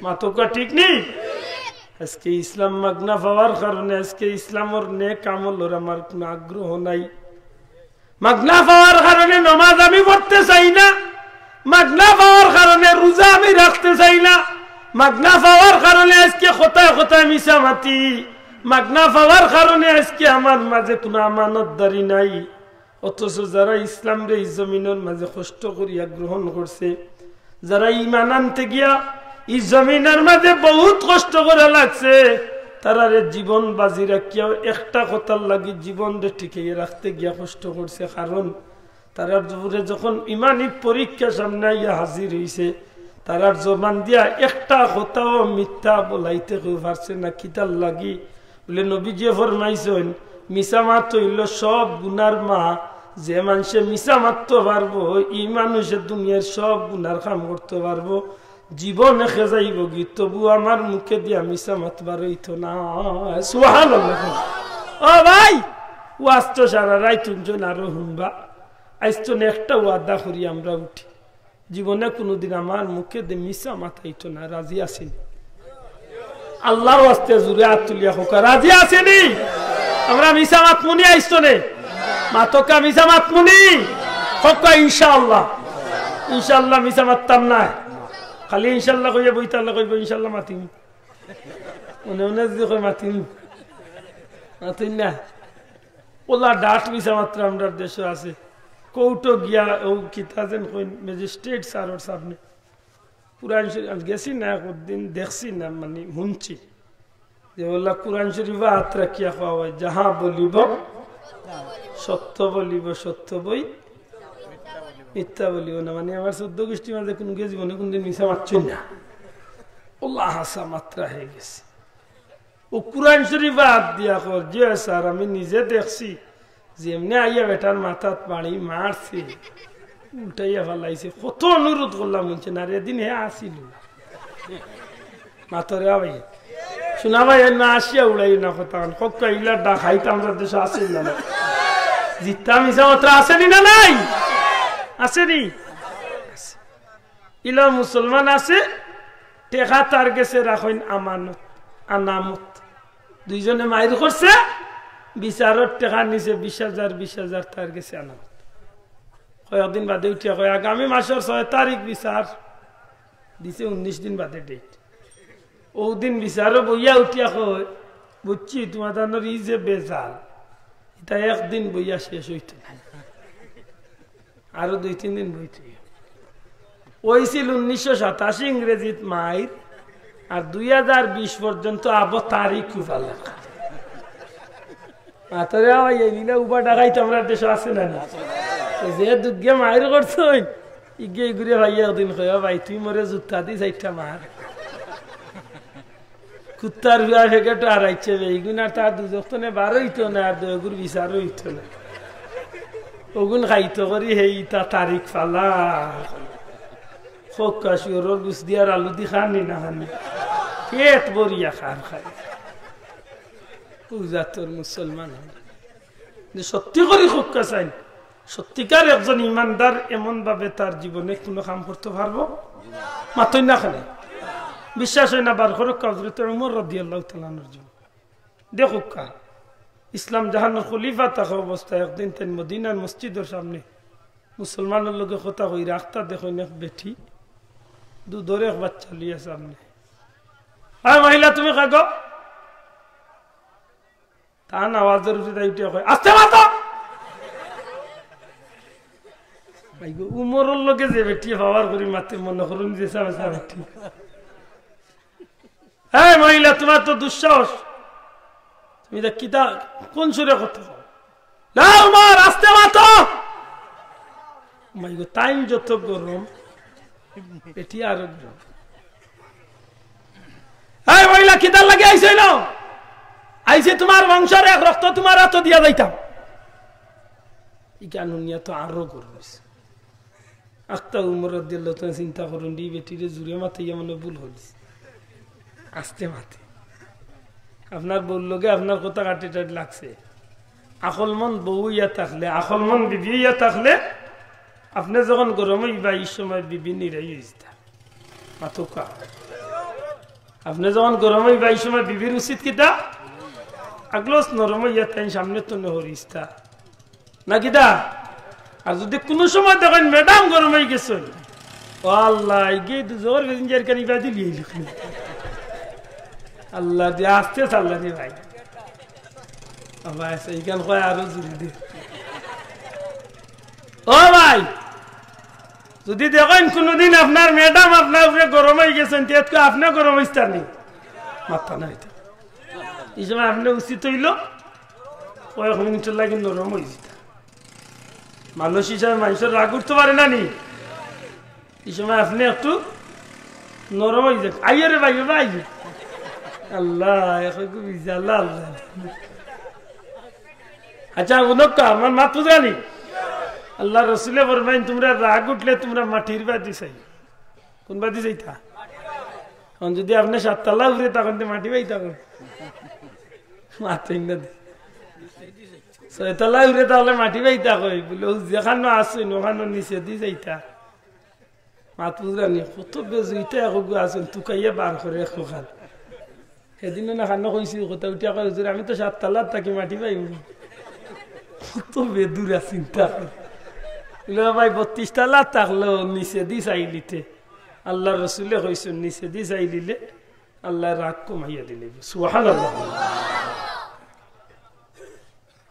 মাতকা ঠিক নি? আজকে ইসলাম মাগনা পাওয়ার কারণে, আজকে ইসলামর নেক আমলর আমার কোনো আগ্রহ নাই। মাগনা পাওয়ার কারণে নমাজ আমি পড়তে চাই না, মাগনা পাওয়ার কারণে রোজা আমি রাখতে চাই না, মাগনা পাওয়ার কারণে আজকে কথায় কথায় মিছা মাতি, মাগনা পাওয়ার কারণে আজকে আমার মাঝে কোনো আমানতদারি নাই। অথচ যারা ইসলামরে এই জমিনর মাঝে কষ্ট করিয়া গ্রহণ করছে, যারা ইমান আনতে গিয়া এই জমিনর মাঝে বহুত কষ্ট করা লাগছে, তারারে জীবন বাজি রাখিয়াও একটা কথার লাগি জীবনরে টিকাইয়া রাখতে গিয়া কষ্ট করছে। কারণ তারার উপরে যখন ইমানি পরীক্ষা সামনে আইয়া হাজির হইছে, তারার জবান দিয়া একটা কথাও মিথ্যা বলাইতে কেউ পারছে না। কিতার লাগি? বলে, নবীজি ফরমাইছইন, মিছা মাত হইল সব গুনার মা। যে মানষে মিছা মাততে পারবো, ই মানুষে দুনিয়ার সব গুনার কাম করতে পারবো, জীবনে খেজাইবো গি, তবু আমার মুখে দিয়া মিছা মাত বার হইতো না। সুবহানাল্লাহ। ও ভাই, ওয়াজ তো সারা রাইত হুনছইন, আরো হুনবা। আইজ তো একটা ওয়াদা করি আমরা উঠি, জীবনে কোনোদিন আমার মুখে দে মিছা মাতাইতো না। রাজি আছেনি? আল্লাহর ওয়াস্তে জুরে হাত তুলিয়া কউক্কা, রাজি আছেনি? আমরা মিছা মাতমুনি আইজ তনে? মাতকা মিছা মাতমুনি? কউক্কা ইনশাআল্লাহ। ইনশাআল্লাহ মিছা মাততাম না। খালি ইনশাআল্লাহ কইয়া বইতা আল্লাহ কইবো ইনশাআল্লাহ মাতিম। মনে মনে যদি কয় মাতিম, মাতিম না। ওলা ডাট মিছা মাতরা আমরার দেশো আছে। কোর্টো গিয়া ও কিতা যেন কইন, ম্যাজিস্ট্রেট স্যারর সামনে। কুরআন শরীফ, আমি গেছি না, একদিন দেখছি না, মানে হুনছি। যে ওলা কুরআন শরীফো আত রাখিয়া কওয়া অয়, যাহা বলিব সত্য বলিব, সত্য বই মিথ্যা বলিব না। মানে আমার চৌদ্দ গুষ্টির মাঝে কুনুগিয়ে জীবনে কুনুদিন মিছা মাতছইন না। ওলা হাছা মাতরা হয়ে গেছে। ও কুরআন শরীফো আত দিয়া কর, জি অয় স্যার, আমি নিজে দেখছি, যেমনে আইয়া বেটার মাথাত বাড়ি মারছে, উল্টাইয়া ফালাইছে। কত অনুরোধ করলাম, হুনছে না, আর এদিন হে আছিল। মাতরে ভাই, শোনা ভাই, না আসিয়া উড়াই না কথা, কক্কা ইলা ডাকাইত আমরার দেশো আছিল না? জিত্তা মিছা মাতরা আছেনি না নাই? আছেনি? ইলা মুসলমান আছে, টেকা তার গেছে রাখইন আমানত, আনামত। দুইজনে মাইর করছে, বিচারর টেকা নিছে বিশ হাজার, বিশ হাজার তার গেছে আনামত। কয়েকদিন বাদে উঠিয়া কয়, আগামী মাসর ছয় তারিখ বিচার, দিছে উনিশ দিন বাদে ডেট। ও দিন বিচারো বইয়া উঠিয়া কয়, বুঝছি, তোমার তানোর ই যে বেজাল, ইটা একদিন বইয়া শেষ হইতো না। আরো দুই তিন দিন বইতে অইছিল উনিশশো সাতাশি ইংরেজিত মাইর, আর দুই হাজার বিশ পর্যন্ত আবো তারিখ উফালা। মাতরে ভাই, এই লীলা উবা ডাকাইত আমরার দেশো আছে না নি? তো যে দুগ্গে মাইর করছইন, ইগে ইগুরে ভাই একদিন কইবা, "ভাই, তুই মোরে জুতা দি চাইরটা মার।" কুত্তার হুয়া ফেকেটো আরাইছে বে, ইগুন আর তার দুজখ তনে বার হইতো না, আর দয়গুর বিচারও হইতো না। ওগুন খাইতো করি হেই তা তারিখ ফালা। খোকা শুয়োরর গুস দিয়ার আলু দি খানি না খানি। পেট ভরিয়া খান খাই। উজাতর মুসলমান। যে সত্যি করি খোকা চাইন, সত্যিকার একজন ইমানদার এমন ভাবে তার জীবনে কোনো কাম করতে পারবো? মাতইন না খালি। বিশ্বাস অয় না, বার করউক্কা হযরতে উমর রাদিয়াল্লাহু তাআলা আনহুর জন্য। দেখউক্কা, ইসলাম জাহানর খলিফা থাকা অবস্থায় একদিন তাইন মদিনার মসজিদর সামনে মুসলমানর লগে কথা কইরা আখতা দেখইন এক বেটি দুধর এক বাচ্চা লইয়া সামনে। "এই মহিলা, তুমি কাগো?" তান আওয়াজর উপরে তাই উঠিয়া কয়, "আস্তে মাতো।" ভাই গো, উমরর লগে যে বেটি পাওয়ার করি মাতে মনে করইন যে সামনে সামনে বেটি। "এই মহিলা, তুমার তো দুঃসাহস, তুমি ইতা কিতা, কোন সুরে কথা কও? না উমর, আস্তে মাতো।" মাই গো, তাইন যত গরম, বেটি আরো গরম। "এই মহিলা, কিতার লাগি আইছো ইনো?" "আইছি তুমার বংশর এক রক্ত তুমার আতো দিয়া যাইতাম।" ইখান হুনিয়া তো আরো গরম অইছে। আখতা উমর রাদিয়াল্লাহু তাআলা চিন্তা করইন, "ই বেটিরে জুরে মাতাইয়া মনে ভুল করিলিছি, আস্তে মাতে।" আপনার বউর লগে আপনার কথা কাটি টাটি লাগছে। আকলমন্দ বউ অইয়া থাকলে, আকলমন্দ বিবি অইয়া থাকলে, আপনে যখন গরম অইবা, ই সময় বিবি নিরাই অইযিতা। মাতউক্কা। আপনে যখন গরম অইবা, ই সময় বিবির উচিত কিতা? আগলস নরম অইয়া তাইন সামনে তো নহরিস্তা। না কিতা? আর যুদি কুনু সময় দেখইন ম্যাডাম গরম অইগেছইন, ও আল্লাহ, ইগিয়ে দুজখর passenger খানি বাদি লিয়ে লিখুন। আল্লাহ দিয়া আস্তে চাল্লা দি ভাই। ও ভাই, ইখান কয় আরো জুরে দি। ও ভাই, যুদি দেখইন কুনুদিন আপনার ম্যাডাম আপনার উপরে গরম অইগেছইন, তে আইজকু আপনে গরম অইস্তা নি? মাততা না ইতা। ই সময় আপনে উচিত অইলো কয়েক মিনিটর লাগি নরম অইযিতা। মানুষ হিসাবে মানষর রাগ উঠতো পারে না নি? ই সময় আপনে একটু নরম অইযিতা। "আইও রে ভাই, ও ভাই।" আল্লাহ, এখন খুব ইজি, আল্লাহ, আল্লাহ। আচ্ছা, হুনউক্কা, আমার মাত বুঝরা নি? আল্লার রসুলে ফরমাইন, তুমরা রাগ উঠলে তুমরা মাটির বাদি চাইও। কুন বাদি চাইতা? অখন যুদি আপনে সাততলা উপরে থাকইন তে মাটি বাদি থাকইন। মাতইন না দি। ছয়তলা উপরে থাকলে মাটি বাদি থাকইন। বুলে, "ও যেখানো আছইন, অখানো নিচেদি যাইতা।" মাত বুঝরা নি? কত বেজুইতা একগু আছইন, তুকাইয়া বার করে একখান। হেদিনও না খানো কইছি, কথা উঠিয়া কয়, "হুজুর, আমি তো সাততলাত থাকি, মাটি পাইমু।" কত বেদুরা চিন্তা করে। বুলে, "ভাই, বত্রিশতলাত থাকলেও নিচেদি চাইলিতে।" আল্লার রসুলে কইছইন, "নিচেদি চাইলিলে আল্লায় রাগ কমাইয়া দিলে।" সুবহানাল্লাহ।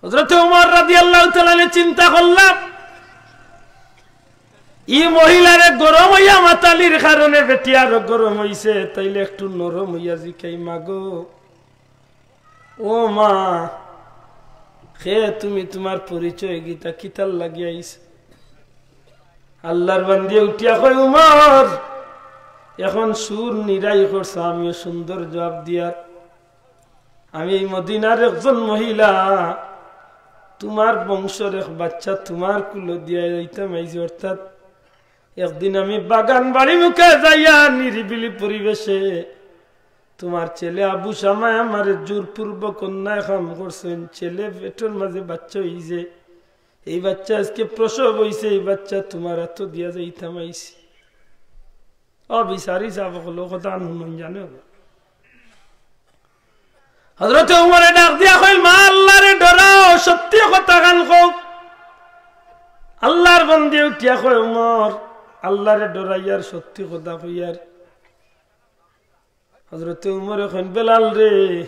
হযরতে উমর রাদিয়াল্লাহু তাআলা আনহু চিন্তা করলা, ই মহিলারে গরম অইয়া মাতানির কারণে বেটি আরো গরম অইছে, তাইলে একটু নরম অইয়া জিকাই, "মাগো, ও মা, কে তুমি, তুমার পরিচয় কিতা, কিতার লাগি আইছো?" আল্লার বান্দিয়ে উঠিয়া কয়, "উমর, এখন সুর নিরাই করছো, আমিও সুন্দর জবাব দিয়ার।" আমি এই মদিনার একজন মহিলা, তুমার বংশর এক বাচ্চা তুমার কুলো দিয়া যাইতাম আইছি, অর্থাৎ একদিন আমি বাগান বাড়ি মুখে যাইয়া নিরিবিলি পরিবেশে তুমার ছেলে আবু শামায় আমারে জোরপূর্বক অন্যায় কাম করছইন। ছেলে পেটর মাঝে বাচ্চা অইছে, এই বাচ্চা আইজকে প্রসব অইছে, এই বাচ্চা তুমার আতো দিয়া যাইতাম আইছি। ও বিচারি সাব অকল, কথা আন হুনইন জানে। হযরতে উমরে ডাক দিয়া কইল, "মা, আল্লারে ডরাও, সত্যি কথা খান কও।" আল্লার বান্দি উঠিয়া কয়, "উমর, আল্লারে ডরাইয়ার, সত্যি কথা কইয়ার।" হযরতে উমরে কইন, "বেলাল রে,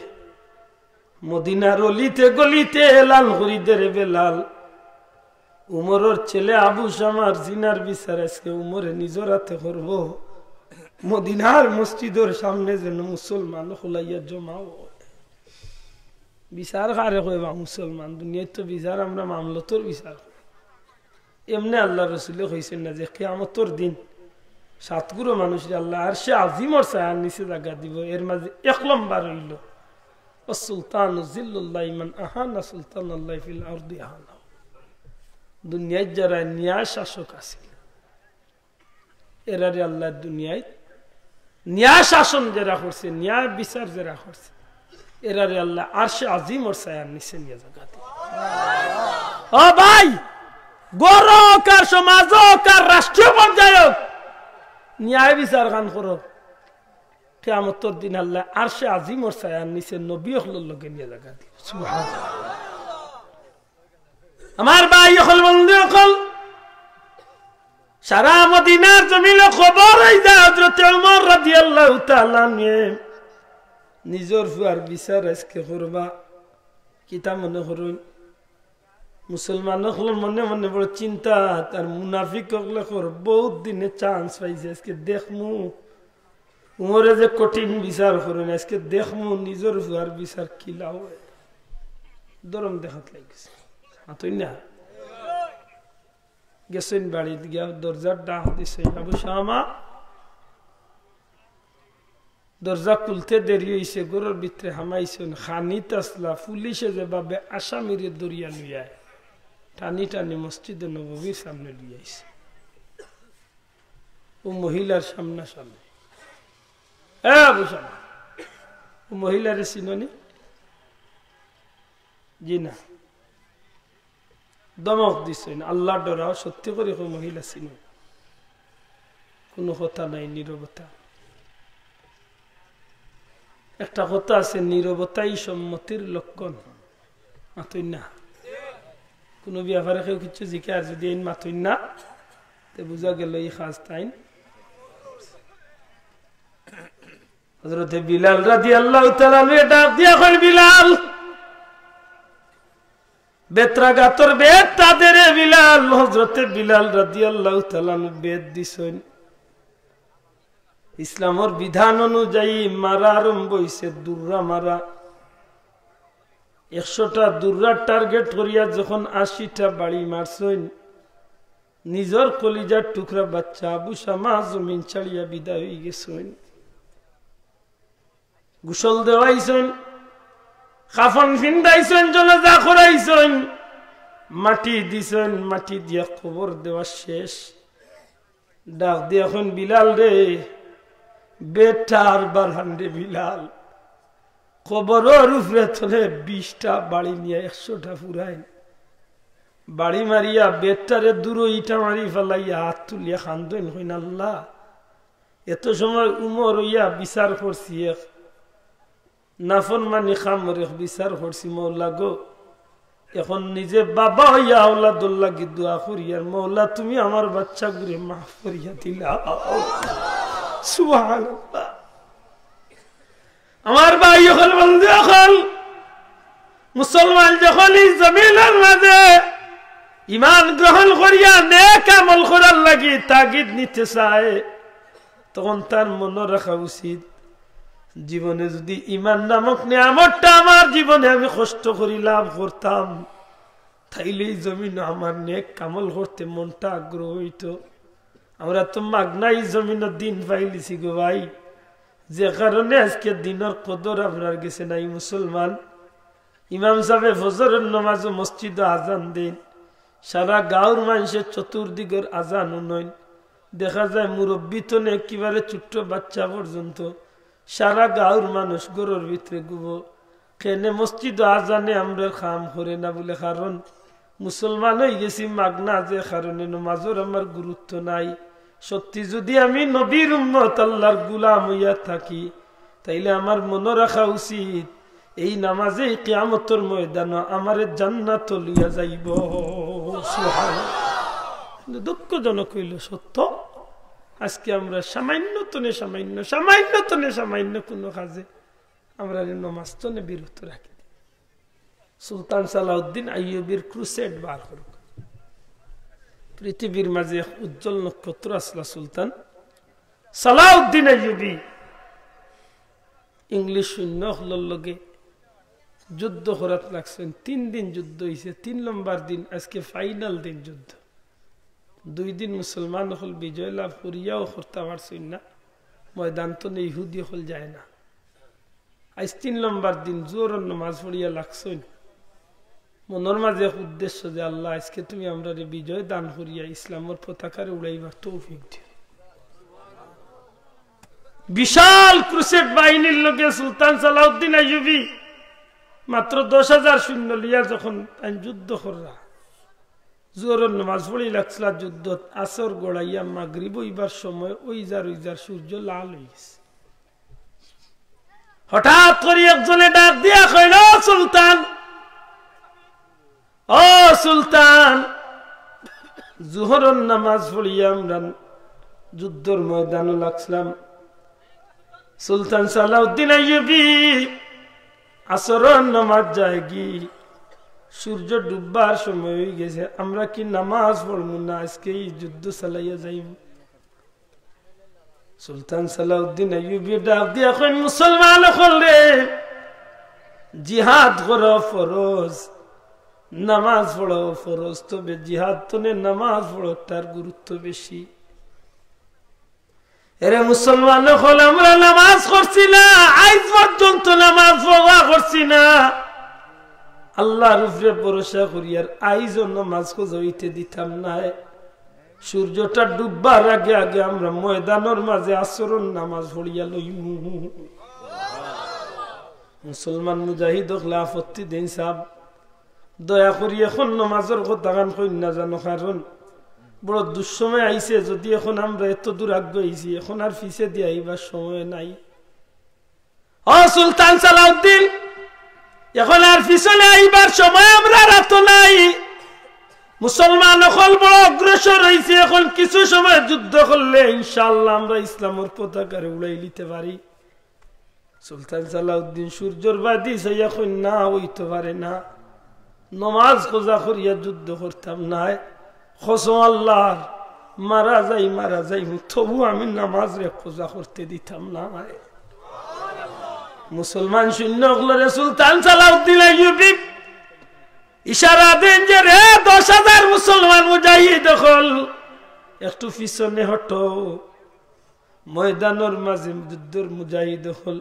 মদিনার অলিতে গলিতে এলান করি দে রে বেলাল। উমরর ছেলে আবু শামার জিনার বিচার আইজকে উমরে নিজর আতে করবো। মদিনার মসজিদর সামনে যেন মুসলমান অকল আইয়া জমা অয়।" বিচার কারে কয় বা মুসলমান? দুনিয়াত তো বিচার আমরা মামলতর বিচার কই। এমনে আল্লার রসুলে কইছইন না যে কিয়ামতর দিন সাতগুরু মানুষরে আল্লায় আরশে আজিমর ছায়ার নিচে জাগা দিবো, এর মাঝে এক লম্বর অইলো, "ওয়াস সুলতানু জিল্লুল্লাহি মান আহানা সুলতানাল্লাহি ফিল আরদি আহানাহু।" দুনিয়াত যারা ন্যায় শাসক আছিল, এরারে আল্লায় দুনিয়াত ন্যায় শাসন যেরা করছে, ন্যায় বিচার যেরা করছে, এরারে আল্লায় আরশে আজিমর ছায়ার নিচে নিয়া জাগা দিবো। ও ভাই, ঘরো অউক আর সমাজো অউক আর রাষ্ট্রীয় পর্যায়ো অউক, ন্যায় বিচার খান করো। কিয়ামতর দিন আল্লায় আরশে আজিমর ছায়ার নিচে নবী অকলর লগে নিয়া জাগা দিবা। সুবহানাল্লাহ। আমার ভাই অকল, বন্ধু অকল, সারা মদিনার জমিনো খবর অইযায় হযরতে উমর রাদিয়াল্লাহু তাআলা আনহু নিজর পুয়ার বিচার আইজকে করবা। কিতা মনে করইন? মুসলমান অকলর মনে মনে বড় চিন্তা, আর মুনাফিক অকলে কর, বউত দিনে chance পাইছে, আইজকে দেখমু। উমরে যে কঠিন বিচার করইন, আইজকে দেখমু নিজর পুয়ার বিচার কিলা অয়। ধরম দেখাত লাগিছে। মাতইন না? গেছইন বাড়িত গিয়া দরজার ডাক দিছইন, "আবু শামা।" দরজা খুলতে দেরি অইছে, ঘরর ভিতরে হামাইছইন, খানিত আছলা, পুলিশে যেভাবে আসামিরে ধরিয়া লইয়া আয়, টানি টানি মসজিদে নববীর সামনে লইয়া আইছে। অউ মহিলার সামনাসামনি। এ আবু শামা, অউ মহিলারে চিনো নি? জি না। ধমক দিছইন, "আল্লাহ ডরাও, সত্যি করি কও মহিলা চিনো।" কুনু কথা নাই, নীরবতা। একটা কথা আছে, "নীরবতাই সম্মতির লক্ষণ।" মাতইন না। কুনু ব্যাপারে কেউ কিচ্ছু জিকায় আর যুদি এইন মাতইন না, তে বুঝা গেল ই কাজ তাইন। হযরতে বিলাল রাদিয়াল্লাহু তাআলা আনহুরে ডাক দিয়া কইন, "বিলাল, বেত্রাঘাতর বেতটা দে রে বিলাল।" হযরতে বিলাল রাদিয়াল্লাহু তাআলা আনহু বেত দিছইন। ইসলামর বিধান অনুযায়ী মারা আরম্ভ অইছে, দুররা মারা। একশোটা দুররা target করিয়া যখন আশিটা বাড়ি মারছইন, নিজর কলিজার টুকরা বাচ্চা আবু শামা জমিন ছাড়িয়া বিদায় অইগেছইন। গোসল দেওয়াইছইন, কাফন ফিন্দাইছইন, জানাজা করাইছইন, মাটি দিছইন, মাটি দিয়া কবর দেওয়া শেষ। ডাক দিয়া কইন, "বিলাল রে, বেতটা আর বাড়ান রে বিলাল।" কবরর উপরে থনে বিশটা বাড়ি নিয়া একশোটা ফুরাইন। বাড়ি মারিয়া বেতটারে দুরো ইটা মারি ফালাইয়া আত তুলিয়া কান্দইন, কইন, "আল্লাহ, এত সময় উমর অইয়া বিচার করছি এক, নাফরমানি কামর এক বিচার করছি, মওলা গো, এখন নিজে বাবা অইয়া আওলাদর লাগি দোয়া করিয়ার, মওলা তুমি আমার বাচ্চাগুরে মাফ করিয়া দিলাও।" সুবহানাল্লাহ। আমার ভাই অকল, বন্ধু অকল, মুসলমান যখন ই জমিনর মাঝে ইমান গ্রহণ করিয়া নেক আমল করার লাগি তাগিদ নিতে চায়, তখন তার মনো রাখা উচিত, জীবনে যুদি ইমান নামক নিয়ামতটা আমার জীবনে আমি কষ্ট করি লাভ করতাম, তাইলে ই জমিনো আমার নেক আমল করতে মনটা আগ্রহ অইতো। আমরা তো মাগনা ই জমিনো দিন পাইলিছি গো ভাই, যে কারণে আইজকে দিনর কদর আমরার গেছে নাই। মুসলমান, ইমাম সাবে ফজরর নমাজো মসজিদো আজান দেইন, সারা গাঁওর মানষে চতুর্দিকর আজান হুনইন। দেখা যায় মুরব্বি তনে একেবারে ছোট্ট বাচ্চা পর্যন্ত সারা গাঁওর মানুষ ঘরর ভিতরে ঘুমো। কেনে মসজিদো আজানে আমরার কাম করে না বুলে, কারণ মুসলমান অইগেছি মাগনা, যে কারণে নমাজর আমার গুরুত্ব নাই। সত্যি যুদি আমি নবীর উম্মত, আল্লাহর গুলাম অইয়া থাকি, তাইলে আমার মনো রাখা উচিত, এই নামাজে কিয়ামতর ময়দানো আমারে জান্নাতো লইয়া যাইবো। সুবহানাল্লাহ। কিন্তু দুঃখজনক অইলো সত্য, আইজকে আমরা সামান্য তনে সামান্য, সামান্য তনে সামান্য কুনু কাজে আমরারে নমাজ তনে বিরত রাখি দেই। সুলতান সালাউদ্দিন আইয়ুবীর crusade বার করউক। পৃথিবীর মাঝে এক উজ্জ্বল নক্ষত্র আছলা সুলতান সালাউদ্দিন আইয়ুবী। ইংলিশ সৈন্য অকলর লগে যুদ্ধ করাত লাগছইন। তিন দিন যুদ্ধ অইছে, তিন নম্বর দিন আইজকে final দিন যুদ্ধ। দুই দিন মুসলমান অকল বিজয় লাভ করিয়াও করতা পারছইন না, ময়দান তনে ইহুদি অকল যায় না। আইজ তিন নম্বর দিন জোহরর নমাজ পড়িয়া লাগছইন। মনর মাঝে এক উদ্দেশ্য যে, "আল্লাহ, আইজকে তুমি আমরারে বিজয় দান করিয়া ইসলামর পতাকারে উড়াইবার তৌফিক দিও।" বিশাল crusade বাহিনীর লগে সুলতান সালাউদ্দিন আইয়ুবী মাত্র দশ হাজার সৈন্য লইয়া যখন তাইন যুদ্ধ কররা, জোহরর নমাজ পড়ি লাগছলা যুদ্ধত, আসর গড়াইয়া মাগরিব অইবার সময় অইযার অইযার সূর্য লাল অইগেছে। হঠাৎ করি একজনে ডাক দিয়া কইল, "ও সুলতান, ও সুলতান, জোহরর নামাজ পড়িয়া আমরা যুদ্ধর ময়দানো লাগছিলাম। সুলতান সালাউদ্দিন আইয়ুবী, আসরর নামাজ যায়গি, সূর্য ডুববার সময় অইগেছে, আমরা কি নামাজ পড়মু না, আজকে ই যুদ্ধ চালাইয়া যাইমু?" সুলতান সালাউদ্দিন আইয়ুবী ডাক দিয়া কইন, "মুসলমান অকলরে, জিহাদ করা ফরজ, নামাজ পড়াও ফরজ, তবে জিহাদ তনে নামাজ পড়াটার গুরুত্ব বেশি।" এরে মুসলমান অকল, আমরা নামাজ করছি না, আইজ পর্যন্ত নামাজ পড়া করছি না। আল্লাহর উপরে ভরসা করি, আর আইজও নামাজ কজা অইতে দিতাম নায়। সূর্যটা ডুববার আগে আগে আমরা ময়দানর মাঝে আসরর নামাজ পড়িয়া লইমু। মুসলমান মুজাহিদ অকলে আপত্তি দেইন, "সাব, দয়া করি এখন নামাজর কথাখান কইন না জানো, কারণ বড় দুঃসময় আইছে, যদি এখন আমরা এত দূর আগুয়াইছি, এখন আর পিছে দিয়া আইবার সময় নাই।" ও সুলতান সালাউদ্দিন, এখন আর পিছনে আইবার সময় আমরার আতো নাই। মুসলমান অকল বড় অগ্রসর অইছে, এখন কিছু সময় যুদ্ধ করলে ইনশাআল্লাহ আমরা ইসলামর পতাকারে উড়াইলিতে পারি। সুলতান সালাউদ্দিন সূর্যর বাদি চাইয়া কইন, "না, অইতো পারে না, নমাজ কজা করিয়া যুদ্ধ করতাম নায়, কসম আল্লাহর, মারা যাই, মারা যাই, তবু আমি নামাজরে কজা করতে দিতাম নায়।" মুসলমান সৈন্য অকলরে সুলতান সালাউদ্দিন আইয়ুবী ইশারা দেইন যে, "রে দশ হাজার মুসলমান মুজাহিদ অকল, একটু পিছনে হটো।" ময়দানর মাঝে যুদ্ধর মুজাহিদ অকল,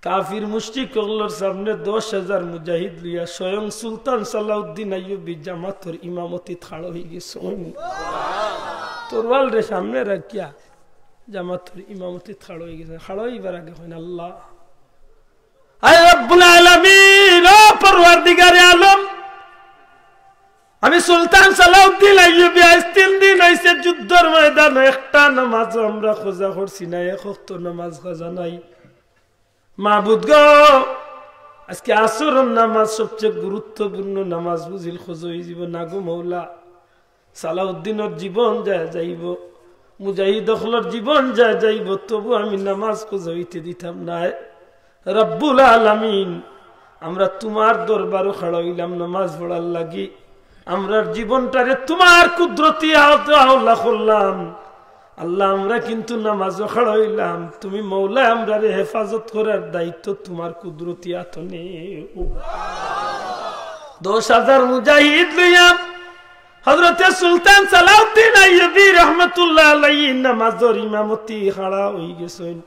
কাফির মুশরিক অকলর সামনে দশ হাজার মুজাহিদ লইয়া স্বয়ং সুলতান সালাউদ্দিন আইয়ুবী জামাতর ইমামতিত খাড়া অইগেছইন। তরোয়ালরে সামনে রাখিয়া জামাতর ইমামতিত খাড়া অইগেছইন। খাড়া অইবার আগে কইন, "আল্লাহ, আয় রব্বুল আলামিন, ও পরওয়ারদিগারে আলম, আমি সুলতান সালাউদ্দিন আইয়ুবী আইজ তিন দিন অইছে যুদ্ধর ময়দানো একটা নামাজও আমরা কজা করছি না, এক ওয়াক্ত নামাজ কজা নাই। মাবুদ গো, আজকে আসরর নামাজ সবচেয়ে গুরুত্বপূর্ণ নামাজ বুঝিল কজা অইযিবো না গো মৌলা। সালাউদ্দিনর জীবন যায় যাইবো, মুজাহিদ অকলর জীবন যায় যাইবো, তবু আমি নামাজ কজা অইতে দিতাম নায়। রব্বুল আলামিন, আমরা তুমার দরবারো খাড়া অইলাম নামাজ পড়ার লাগি, আমরার জীবনটারে তুমার কুদরতি আওতা হাওলা করলাম। আল্লাহ, আমরা কিন্তু নামাজো খাড়া অইলাম, তুমি মৌলায় আমরারে হেফাজত করার দায়িত্ব তুমার কুদরতি আতো নেও।" দশ হাজার মুজাহিদ লইয়া হযরতে সুলতান সালাউদ্দিন আইয়ুবী রহমতুল্লাহ আলাইহি নামাজর ইমামতি খাড়া অইগেছইন।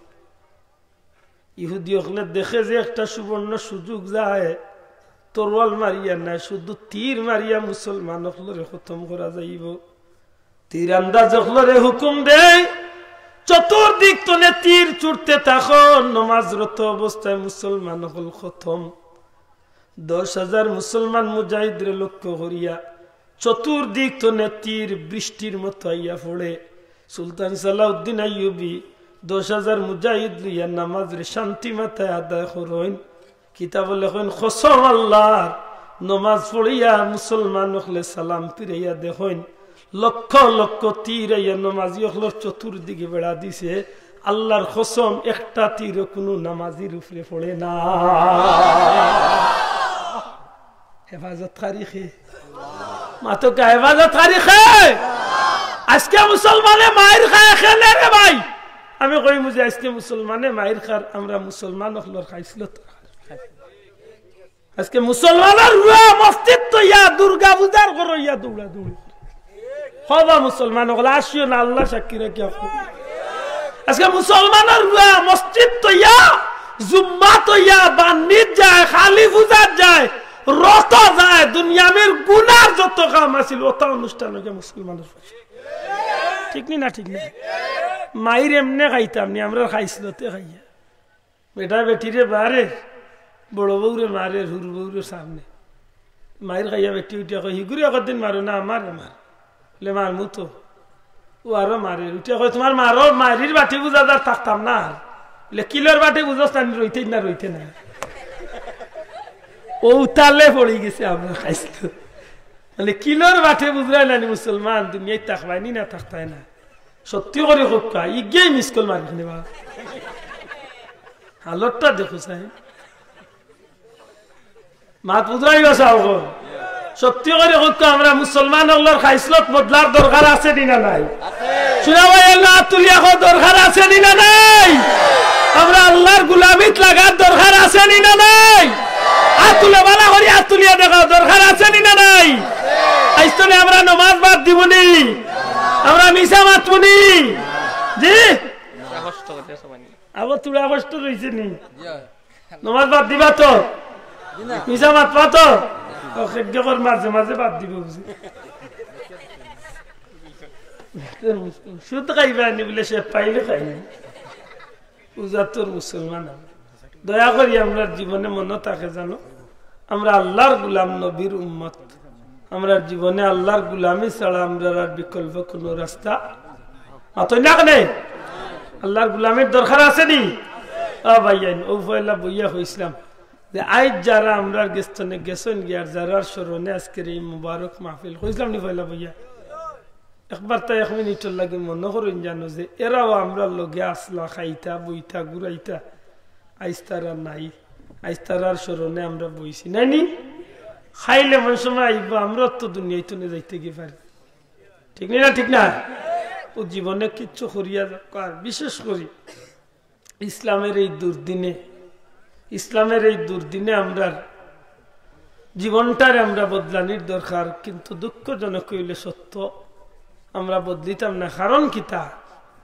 ইহুদি অকলে দেখে যে একটা সুবর্ণ সুযোগ যায়, তরোয়াল মারিয়া নায়, শুধু তীর মারিয়া মুসলমান অকলরে খতম করা যাইবো। তীরআন্দাজ অকলরে হুকুম দেয়, "চতুর্দিক তনে তীর ছুড়তে থাকো, নমাজরত অবস্থায় মুসলমান অকল খতম।" দশ হাজার মুসলমান মুজাহিদরে লক্ষ্য করিয়া চতুর্দিক তনে তীর বৃষ্টির মতো আইয়া পড়ে। সুলতান সালাউদ্দিন আইয়ুবী দশ হাজার মুজাহিদ লইয়া নামাজরে শান্তি মাথায় আদায় করইন। কিতাবো লেখইন, কসম আল্লাহর, নমাজ পড়িয়া মুসলমান অকলে সালাম ফিরাইয়া দেখইন, লক্ষ লক্ষ তীর আইয়া নমাজি অকলর চতুর্দিকে বেড়া দিছে। আল্লাহর কসম, একটা তীরও কুনু নামাজির উপরে পড়ে না। হেফাজতকারী কে? মাতো কা হেফাজতকারী কে? আজকে মুসলমানে মাইর খায় কেনে রে ভাই? আমি কইমু যে আজকে মুসলমানে মাইর খার, আমরা মুসলমান অকলর খাইছলত। আজকে মুসলমানর পুয়া মসজিদ থইয়া দুর্গা পূজার ঘরো ইয়া দৌড়া দৌড়ি। হবা মুসলমান অকল, আসিও না, আল্লাহ সাক্ষী রাখিয়া কই। আজকে মুসলমানর পুয়া মসজিদ থইয়া, জুম্মা থইয়া, বান্নিত যায়, কালী পূজাত যায়, রথো যায়, দুনিয়ার গুনার যত কাম আছিল, অতা অনুষ্ঠান অইগেছে মুসলমানর পাশে। ঠিক নি না? ঠিক না? মাইর এমনে খাইতাম নি, আমরা খাইছলতে খাইয়া। বেটা বেটিরে মারে, বড় বউরে মারে, হুর বউরে সামনে। মাইর খাইয়া বেটি উঠিয়া কয়, "হিগুরে একদিন মারো না, আমারে মার।" বলে, "মারমু তো।" ও আরো মারে, উঠিয়া কয়, "তুমার মারর মাইরির বাটি বুঝা যার থাকতাম না আর।" বলে, "কিলোর বাটে বুঝোস না, রইতে না, রইতে না।" ও তালে পড়ি গেছে আমরা খাইছলু। মানে, কিলোর বাটে বুঝরায় না নি মুসলমান, দুনিয়াত থাকবায় নি না থাকতায় না। সত্যি করি কউক্কা, ইগিয়ে মিস কল মারি খানি বা। হালতটা দেখো সাহেব। মাত বুঝরায় বা সাহেব। সত্যি করি কউক্কা, আমরা মুসলমান অকলর খাইছলত বদলার দরকার আছে নি না নাই? শুনা ভাই, আল্লাহ তুলিয়া কও, দরকার আছে নি না নাই? আমরা আল্লাহর গুলামিত লাগার দরকার আছে নি না নাই? আত তুলে বালা করি আত তুলিয়া দেখাও, দরকার আছে নি না নাই? আইজ তনে আমরা নমাজ বাদ দিবো নি? আমরা মিছা মাতবো নি? জি? আবার তুলা কষ্ট রইছে নি? নমাজ বাদ দিবা তো? মিছা মাতবা তো? ও, খেজ্ঞকর মাঝে মাঝে বাদ দিব বুঝি। সুদ খাইবা নি বলে সে পাইলে খাইনি। উজাতর মুসলমান আমরা। দয়া করি আমরার জীবনে মনো থাকে জানো, আমরা আল্লাহর গুলাম, নবীর উম্মত। আমরার জীবনে আল্লাহর গুলামি ছাড়া আমরার আর বিকল্প কুনু রাস্তা মাতইন না কেনে? আল্লাহর গুলামির দরকার আছে নি? ও ভাইয়াইন, অউ পয়লা বইয়া কইছলাম যে আইজ যারা আমরার গেছ তনে গেছইন গিয়া, আর যারার স্মরণে আজকের এই মুবারক মাহফিল, কইছলাম নি পয়লা বইয়া? একবার তাই এক মিনিটর লাগি মনো করইন জানো যে এরাও আমরার লগে আছলা, খাইতা, বইতা, ঘুরাইতা। আইজ তারা নাই, আইজ তারার স্মরণে আমরা বইছি, নাই নি? খাইলে এমন সময় আইবো, আমরাও তো দুনিয়াইত তনে যাইতে গিয়া পারি। ঠিক নি না? ঠিক না? ও জীবনে কিচ্ছু করিয়া যাউক, আর বিশেষ করি ইসলামের এই দুর্দিনে, ইসলামের এই দুর্দিনে আমরার জীবনটারে আমরা বদলানির দরকার, কিন্তু দুঃখজনক অইলে সত্য, আমরা বদলিতাম না। কারণ কিতা?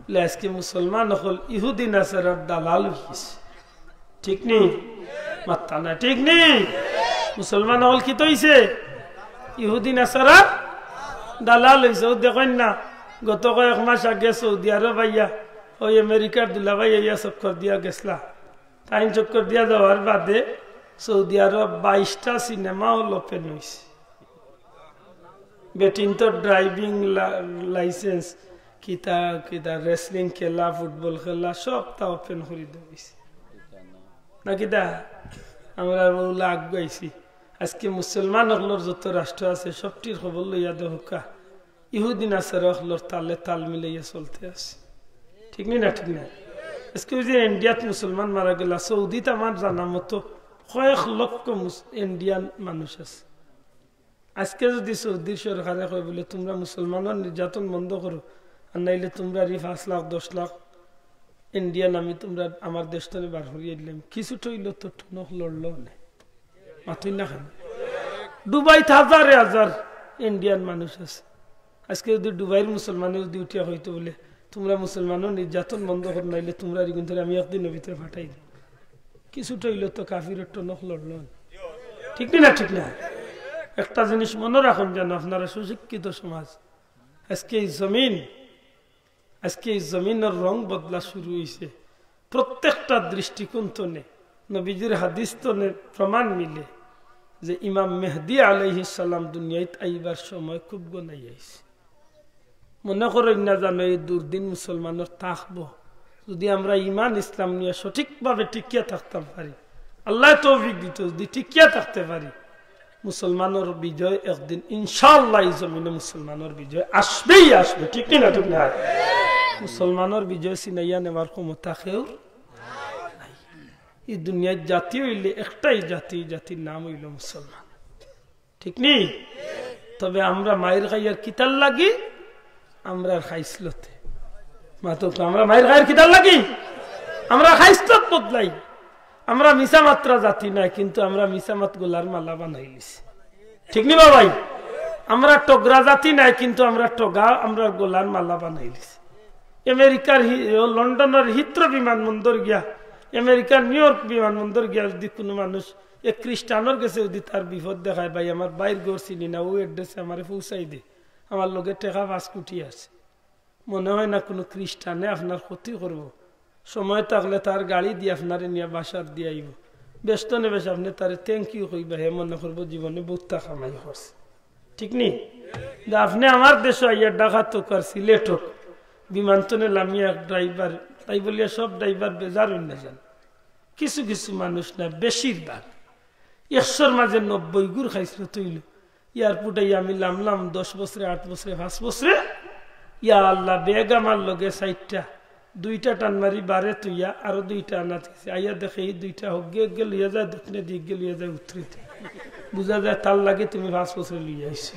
বলে আজকে মুসলমান অকল ইহুদি নাসারার দালাল অইগেছে। ঠিক নি? মাত্তা না, ঠিক নি? মুসলমান অকল কিতা অইছে? ইহুদি নাসারার দালাল অইছে। ও দেখইন না, গত কয়েক মাস আগে সৌদি আরব আইয়া ওই আমেরিকার দুলাভাই আইয়া চক্কর দিয়া গেছলা। তাইন চক্কর দিয়া যাওয়ার বাদে সৌদি আরব বাইশটা সিনেমা হল ওপেন অইছে। বেটিন্তর ড্রাইভিং লা-, লাইসেন্স, কিতা কিতা, রেসলিং খেলা, ফুটবল খেলা, সবতা ওপেন করি দেওয়া অইছে। না কিতা? আমরা অউলা আগুয়াইছি। আজকে মুসলমান অকলর যত রাষ্ট্র আছে, সবটির খবর লইয়া দেখউক্কা। ইহুদি নাসারা অকলর তালে তাল মিলাইয়া চলতে আছে। ঠিক নি না? ঠিক না? আজকে ওই যে ইন্ডিয়াত মুসলমান মারা গেলা, সৌদিত আমার জানা মতো কয়েক লক্ষ মুস-, ইন্ডিয়ান মানুষ আছে। আজকে যদি সৌদির সরকারে কয় বলে, "তুমরা মুসলমানর নির্যাতন বন্ধ করো, আর নাইলে তুমরার ই পাঁচ লাখ, দশ লাখ ইন্ডিয়ান আমি তুমরার আমার দেশ তনে বার করিয়া দিলাম", কিছু টইল তো টনক লড়ল না। মাতইন না কেনে? দুবাইত হাজারে হাজার ইন্ডিয়ান মানুষ আছে। আজকে যদি দুবাইর মুসলমানে যদি উঠিয়া কইতো বলে, "তুমরা মুসলমানর নির্যাতন বন্ধ করো, নাইলে তুমরার ইগুন তনে আমি একদিনর ভিতরে ফাটাই দিমু", কিছু টইল তো কাফিরর টনক লড়ল না। ঠিক নি না? ঠিক না? একটা জিনিস মনো রাখইন যেন আপনারা সুশিক্ষিত সমাজ, আজকে এই জমিন, আজকে এই জমিনর রং বদলা শুরু অইছে। প্রত্যেকটা দৃষ্টিকোণ তনে, নবীজির হাদিস তনে প্রমাণ মিলে যে ইমাম মেহদি আলাইহিস সালাম দুনিয়াত আইবার সময় খুব ঘনাই আইছে। মনো করইন না জানো এই দুর্দিন মুসলমানর থাকবো। যদি আমরা ইমান ইসলাম নিয়া সঠিকভাবে টিকিয়া থাকতাম পারি, আল্লায় তৌফিক দিতো, যদি টিকিয়া থাকতে পারি, মুসলমানর বিজয় একদিন ইনশাআল্লাহ এই জমিনে মুসলমানর বিজয় আসবেই আসবে। ঠিক নি না? ঠিক না? মুসলমানর বিজয় ছিনাইয়া নেওয়ার ক্ষমতা কেউর নাই। এই দুনিয়ার জাতি অইলে একটাই জাতি, জাতির নাম অইলো মুসলমান। ঠিক নি? তবে আমরা মাইর খাইয়ার কিতার লাগি? আমরার খাইছলতে। মাতউক্কা, আমরা মাইর খাইয়ার কিতার লাগি? আমরার খাইছলত বদলাই। আমরা মিছা মাতরা জাতি নায়, কিন্তু আমরা মিছা মাত গলার মালা বানাইলিছি। ঠিক নি বা ভাই? আমরা টগরা জাতি নায়, কিন্তু আমরা টগা, আমরা গলার মালা বানাইলিছি। আমেরিকার হি-, ও লন্ডনর হিথ্রো বিমানবন্দর গিয়া, আমেরিকার নিউ ইয়র্ক বিমানবন্দর গিয়া যদি কুনু মানুষ এক খ্রিস্টানর গেছে যদি তার বিপদ দেখায়, "ভাই, আমার ভাইর ঘর চিনি না, অউ অ্যাড্রেসে আমারে পৌঁছাই দে, আমার লগে টেকা পাঁচ কোটি আছে।" মনে হয় না কুনু খ্রিস্টানে আপনার ক্ষতি করবো। সময় থাকলে তার গাড়ি দিয়া আপনারে নিয়া বাসাত দিয়া আইবো। বেশ তনে বেশ আপনে তারে thank you কইবা, হে মনে করবো জীবনে বউততা কামাই করছে। ঠিক নি? যে আপনে আমার দেশো আইয়া ঢাকাত অউক আর সিলেট অউক, বিমান তনে লামিয়া এক ড্রাইভার তাই বলিয়া সব ড্রাইভার বেজার অইন না যান। কিছু কিছু মানুষ না, বেশিরভাগ, একশোর মাঝে নব্বই গুর খাইছলত অইল। এয়ারপোর্টে আমি লামলাম দশ বছরে, আট বছরে, পাঁচ বছরে, ইয়া আল্লাহ, ব্যাগ আমার লগে চাইরটা, দুইটা টান মারি বারে থইয়া আরো দুইটা আনাত গেছে। আইয়া দেখে ই দুইটা হগ্গে হগ্গে লইয়া যায়, দক্ষিণে দি হগ্গে লইয়া যায় উত্তরে দি। বুঝা যায় তার লাগি তুমি পাঁচ বছরে লইয়া আইছো।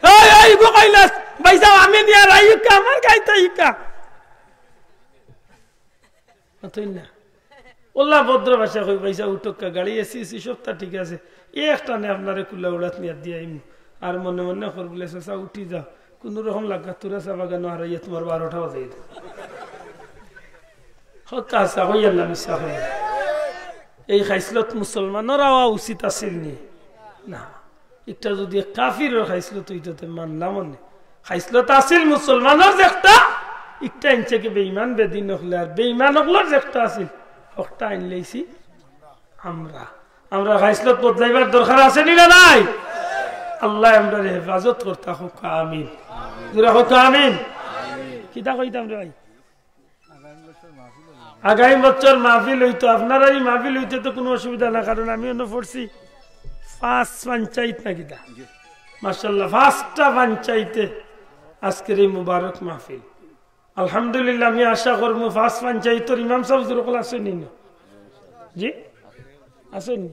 এই, এই, গো কাইলাস, ভাইসাব, আমি নিয়া রাইকা, আমার গাইতা ইকা। অতএব না। ওলা ভদ্র ভাষা কই, "ভাইসাব, উঠউক্কা, গাড়ি এসি এসি সবতা ঠিক আছে। এই এক টানে আপনারে কুলা উড়াত নিয়া দিয়া আইমু।" আর মনে মনে কর বলে, "চাচা, উঠি যাও। কুনু রকম লাগা তোরা চা বাগানো হারাইয়া তুমার বারোটা বাজাই দেব।" হতা হাছা কইয়ার না মিছা কইয়ার। এই খাইছলত মুসলমানর অওয়া উচিত আছিল নি? না। ইটা যুদি কাফিরর খাইছলত অইতো তে মানলাম অনে। খাইছলত আছিল মুসলমানর যেকটা, ইকটা আনছে কি বেইমান বেদিন অকলে, আর বেইমান অকলর যেকটা আছিল, হকটা আনলাইছি আমরা। আমরা খাইছলত বদলাইবার দরকার আছে নি না নাই? আল্লায় আমরারে হেফাজত করতা কউক্কা, আমিন। জোরে কউক্কা, আমিন। কিতা কইতাম রে ভাই? আগামী বছর মাহফিল অইতো, আপনারার ই মাহফিল অইতে তো কুনু অসুবিধা না, কারণ আমি অনো পড়ছি পাঁচ পঞ্চায়েত না কিতা? মাশাআল্লাহ, পাঁচটা পঞ্চায়েতে আজকের এই মুবারক মাহফিল। আলহামদুলিল্লাহ, আমি আশা করমু পাঁচ পঞ্চায়েতর ইমাম সাব হুজুর অকল আছইন নি? জি, আছইন নি?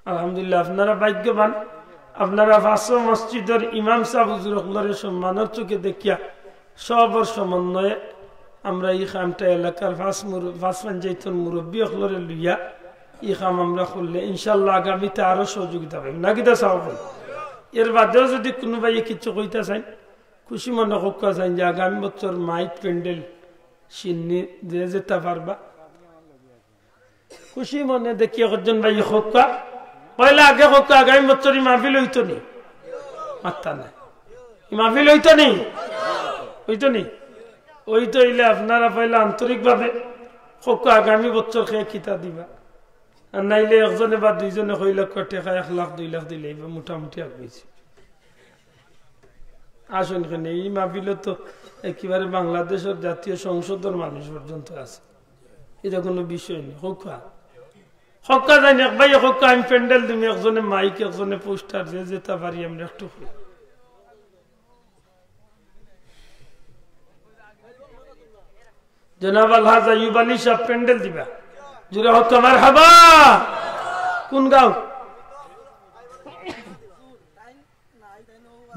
আলহামদুলিল্লাহ, আপনারা ভাগ্যবান। আপনারা পাঁচও মসজিদর ইমাম সাব হুজুর অকলরে সম্মানর চোখে দেখিয়া সবর সমন্বয়ে আমরা ই কামটা এলাকার পাঁচ মুর-, পাঁচ পঞ্চায়েতর মুরব্বী অকলরে লইয়া ই কাম আমরা করলে ইনশাআল্লাহ আগামীতে আরো সহযোগিতা পাইমু। না কিতা সাব অকল? এর বাদেও যুদি কুনু ভাইয়ে কিচ্ছু কইতা চাইন, খুশি মনে কউক্কা চাইন যে আগামী বছর মাইক প্যান্ডেল শিন্নি যে যেতা পারবা, খুশি মনে দেখি একজন ভাইয়ে কউক্কা, পয়লা আগে কউক্কা, আগামী বছর ই মাহফিল অইতো নি? মাত্তা নাই। ই মাহফিল অইতো নি? অইতো নি? অইতো অইলে আপনারা পয়লা আন্তরিকভাবে কউক্কা, আগামী বছর কে কিতা দিবা। আর নাইলে একজনে বা দুইজনে কইলা, কয় টেকা এক লাখ দুই লাখ দিলে অইবো, মোটামুটি আগাইছি। আছইন কেনে, ই মাহফিলো তো একেবারে বাংলাদেশর জাতীয় সংসদর মানুষ পর্যন্ত আছে। ইটা কুনু বিষয় নি। কউক্কা, কউক্কা চাইন, এক ভাইয়ে কউক্কা, আমি প্যান্ডেল দিমু, একজনে মাইক, একজনে পোস্টার, যে যেতা পারি আমরা একটু করি। জনাব আলহাজ আইয়ুব আলী সাব প্যান্ডেল দিবা। জোরে কউক্কা মারহাবা। কুন গাঁও?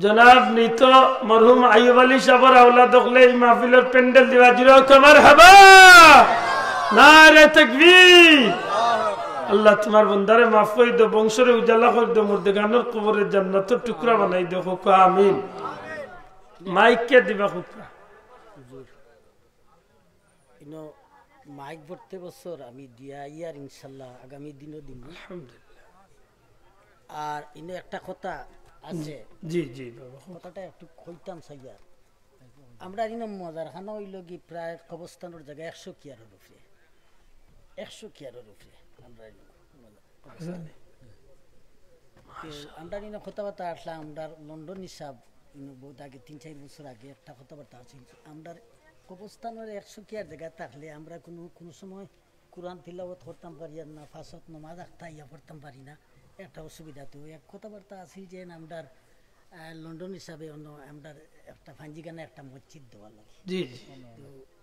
জনাব মৃত মরহুম আইয়ুব আলী সাবর আওলাদ অকলে ই মাহফিলর প্যান্ডেল দিবা। জোরে কউক্কা মারহাবা। নারে তাকবীর। আল্লাহ তুমার বন্দারে মাফ করি দেও, বংশরে উজালা করি দেও, মুর্দেগানর কবরে জান্নাতর টুকরা বানাই দেও। কউক্কা আমিন। মাইক কে দিবা কউক্কা? ইনো মাইক প্রত্যেক বছর আমি দিয়া আইয়ার, ইনশাল্লাহ আগামী দিনও দিমু। আলহামদুলিল্লাহ। আর ইনো একটা কথা আছে, জি, জি, বাবা। কথাটা একটু কইতাম চাইয়ার। আমরা ইনো মজার খানা অইলো কি, প্রায় কবরস্থানর জাগা একশো কিয়ারর উপরে, একশো কিয়ারর উপরে আমরা ইনো মজার। তে আমরা ইনো কথাবার্তা আছলাম, আমরার লন্ডনী সাব ইনো বহুত আগে, তিন চাইর বছর আগে একটা কথাবার্তা আছিল। আমরার কবরস্থানর একশো কিয়ার জাগা থাকলে আমরা কুনু, কুনু সময় কুরআন তিলাওয়াত করতাম পারি আর না, পাঁচ ওয়াক্ত নমাজ আখতা ইয়া পড়তাম পারি না, একটা অসুবিধা। তো এক কথাবার্তা আছিল যে আমরার, আহ, লন্ডনী সাবে অনো আমরার একটা ফাঞ্জিখানা একটা মসজিদ দেওয়ার লাগি। জি, জি।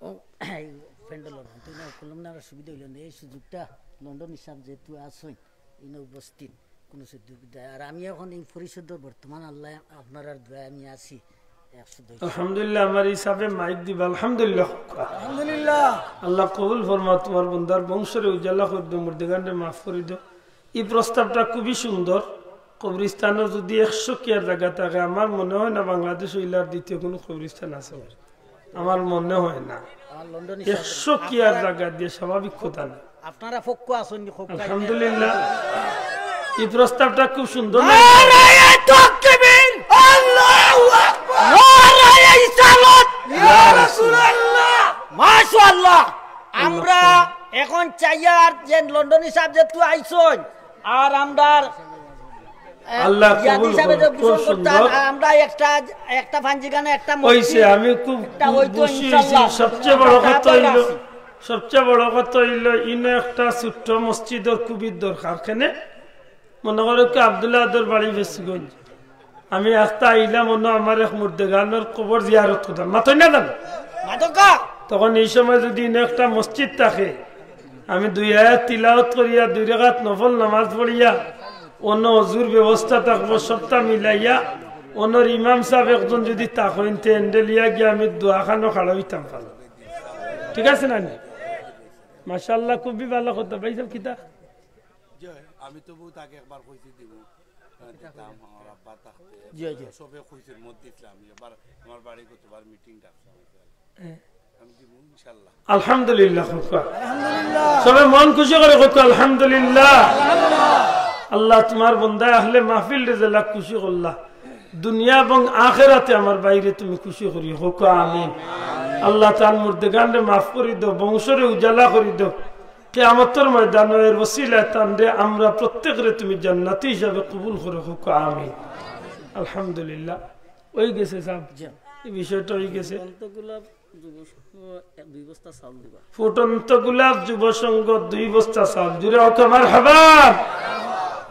তো ও, এই প্যান্ডেলর তো না করলাম না, আর সুবিধা অইলো না। এই সুযোগটা লন্ডনী সাব যেহেতু আছইন, ইনো উপস্থিত, কুনু সুযোগ দেয়। আর আমি এখন এই পরিষদর বর্তমান আল্লাহ আপনারার দোয়ায় আমি আছি। আলহামদুলিল্লাহ, আমার হিসাবে মাইক দিবা। আলহামদুলিল্লাহ। আলহামদুলিল্লাহ। আল্লাহ কবুল ফরমা, তুমার বন্দার বংশরে উজালা করি দেও, মুর্দেগানরে মাফ করি দেও। ই প্রস্তাবটা খুবই সুন্দর। কবরস্থানর যুদি একশো কিয়ার জাগা থাকে, আমার মনে হয় না বাংলাদেশ অইলে আর দ্বিতীয় কুনু কবরস্থান আছে। আমার মনে হয় না। একশো কিয়ার জাগা দিয়া স্বাভাবিক কথা না। আপনারা পক্ষ আছইন নি, পক্ষ আলহামদুলিল্লাহ। এই প্রস্তাবটা খুব সুন্দর না? নারায়ে তাকবীর! আল্লাহু আকবার! নারায়ে রিসালাত! ইয়া রাসূলুল্লাহ! মাশাআল্লাহ! আমরা এখন চাইয়ার যে লন্ডনী সাব যেহেতু আইছইন, আর আমরার আল্লাহ ইয়াদ কবুল হিসাবে যে করুন। গোসল খুব করতাম, সুন্দর। আর আমরা একটা, একটা ফাঞ্জিখানা, একটা মসজিদ, অইছে, আমি খুব একটা হইতো খুশি হইছি। ইনশাআল্লাহ। সবচেয়ে বড় কথা হইল, সবচেয়ে বড় কথা অইলো, ইনো একটা ছোট্ট মসজিদর খুবই দরকার। কেনে? মনো করউক্কা আব্দুল আহাদর বাড়ি ফেঞ্চুগঞ্জ, আমি একটা আইলাম, অনো আমার এক মুর্দেগানর কবর জিয়ারত করতাম, মাতইন না জানো? তখন এই সময় যুদি ইনো একটা মসজিদ থাকে, আমি দুই আয়াত তিলাওয়াত করিয়া, দুই রাকাত নফল নামাজ পড়িয়া, অনো অজুর ব্যবস্থা থাকবো, সবটা মিলাইয়া, অনোর ইমাম সাব একজন যুদি থাকইন, তে এন্ডে লইয়া গিয়া আমি দোয়াখানো খাড়া অইতাম পারলাম। ঠিক আছে না নি? মাশাআল্লাহ, খুবই ভালা কথা। ভাইসাব, কিতা? জি, আমি তো বউত আগে একবার কইছি দিমু। দিতাম, আমার আব্বা থাকতে। জি, জি। সবে কইছে মত দিছলাম। এবার আমার বাড়ি কতবার মিটিং ডাকছে। হ্যাঁ। আমি দিমু ইনশাআল্লাহ। আলহামদুলিল্লাহ, কউক্কা। সবে মন খুশি করি কউক্কা, আলহামদুলিল্লাহ। আল্লাহ, তুমার বন্দায় আহলে মাহফিলরে যেলা খুশি করলা, দুনিয়া এবং আখেরাতে আমার ভাইরে তুমি খুশি করিও, কউক্কা আমিন। আল্লাহ, তান মুর্দেগানরে মাফ করি দেও, বংশরে উজালা করি দেও। কিয়ামতর ময়দানো এর ওসিলায় তানরে আমরা প্রত্যেকরে তুমি জান্নাতি হিসাবে কবুল করো, কউক্কা আমিন। আলহামদুলিল্লাহ। অই গেছে সাব, জি। এই বিষয়টা অই গেছে। ফুটন্ত গোলাপ যুব সংঘ এক, দুই বস্তা চাউল দিবা। ফুটন্ত গোলাপ যুব সংঘ দুই বস্তা চাউল। জুরে কউক্কা মারহাবা।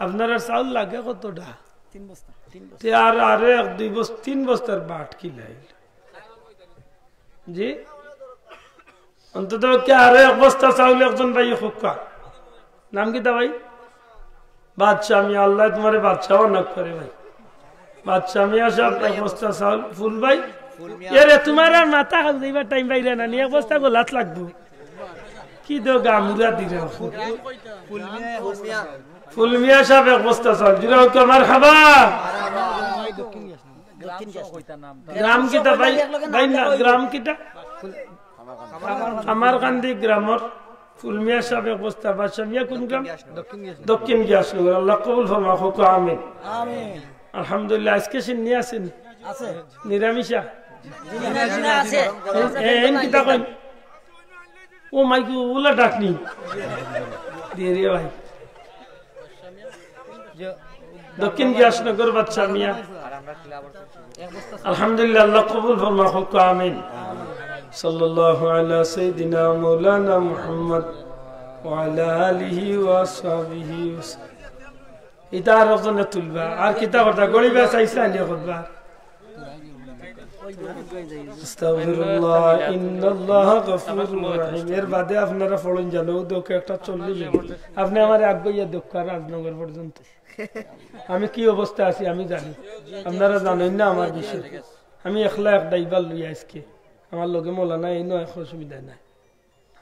আপনারার চাউল লাগে কতটা? তিন বস্তা, তিন বস্তা। তে আর, আরো এক দুই বস্তা, তিন বস্তার বাট কিলাইল। জি? অন্তত পক্ষে আরো এক বস্তা চাউল একজন ভাইয়ে কউক্কা। নাম কিতা ভাই? বাদশা মিয়া, আল্লায় তুমারে বাদশা বানাউক রে ভাই। বাদশা মিয়া সাব, এক বস্তা চাউল। ফুল ভাই? এরে, তুমার আর মাথা খাও যাইবার টাইম পাইরা না নি, এক বস্তা গোলাত লাগবো। কি দো গামুরা দিরা। ফুল মিয়া, ফুল মিয়া। ফুল মিয়া সাব, এক বস্তা চাউল। জুরে কউক্কা মারহাবা। দক্ষিণ গ্রাম কিতা ভাই? ভাই না, গ্রাম কিতা? কামারকান্দি গ্রামর ফুল মিয়া সাব এক বস্তা, বাদশা মিয়া কোন গ্রাম? দক্ষিণ গিয়াসনগর। আল্লাহ কবুল ফরমা, কউক্কা আমিন। আমিন। আলহামদুলিল্লাহ, আইজকে শিন্নি আছে নি? আছে। নিরামিষা? জি, নিরামিষা আছে। এ, এ, এন কিতা কইন? ও মাইকু, ওলা ডাকনি। দিয়ে রে ভাই। দক্ষিণ গিয়াসনগর বাদশা মিয়া। আলহামদুলিল্লাহ, আল্লাহ কবুল ফরমা, কউক্কা আমিন। সাল্লাল্লাহু আলা সাইয়্যিদিনা মাওলানা মুহাম্মদ ওয়া আলা আলিহি ওয়া আসহাবিহি ওয়া সাল্লাম। ইতা আর একজনে তুলবা। আর কিতা কথা? গরিবে চাইছে আনিয়া খুতবা। আস্তাগফিরুল্লাহ, ইন্নাল্লাহা গাফুরুর রাহিম। এর বাদে আপনারা পড়ইন জানো, ও দেখো একটা চল্লিশ মিনিট। আপনে আমারে আগুয়াইয়া দেউক্কা রাজনগর পর্যন্ত। আমি কি অবস্থা আছি আমি জানি, আপনারা জানইন না আমার বিষয়ে। আমি একলা এক ড্রাইভার লইয়া আইজকে, আমার লগে মৌলানা এই নয়, অসুবিধা নাই।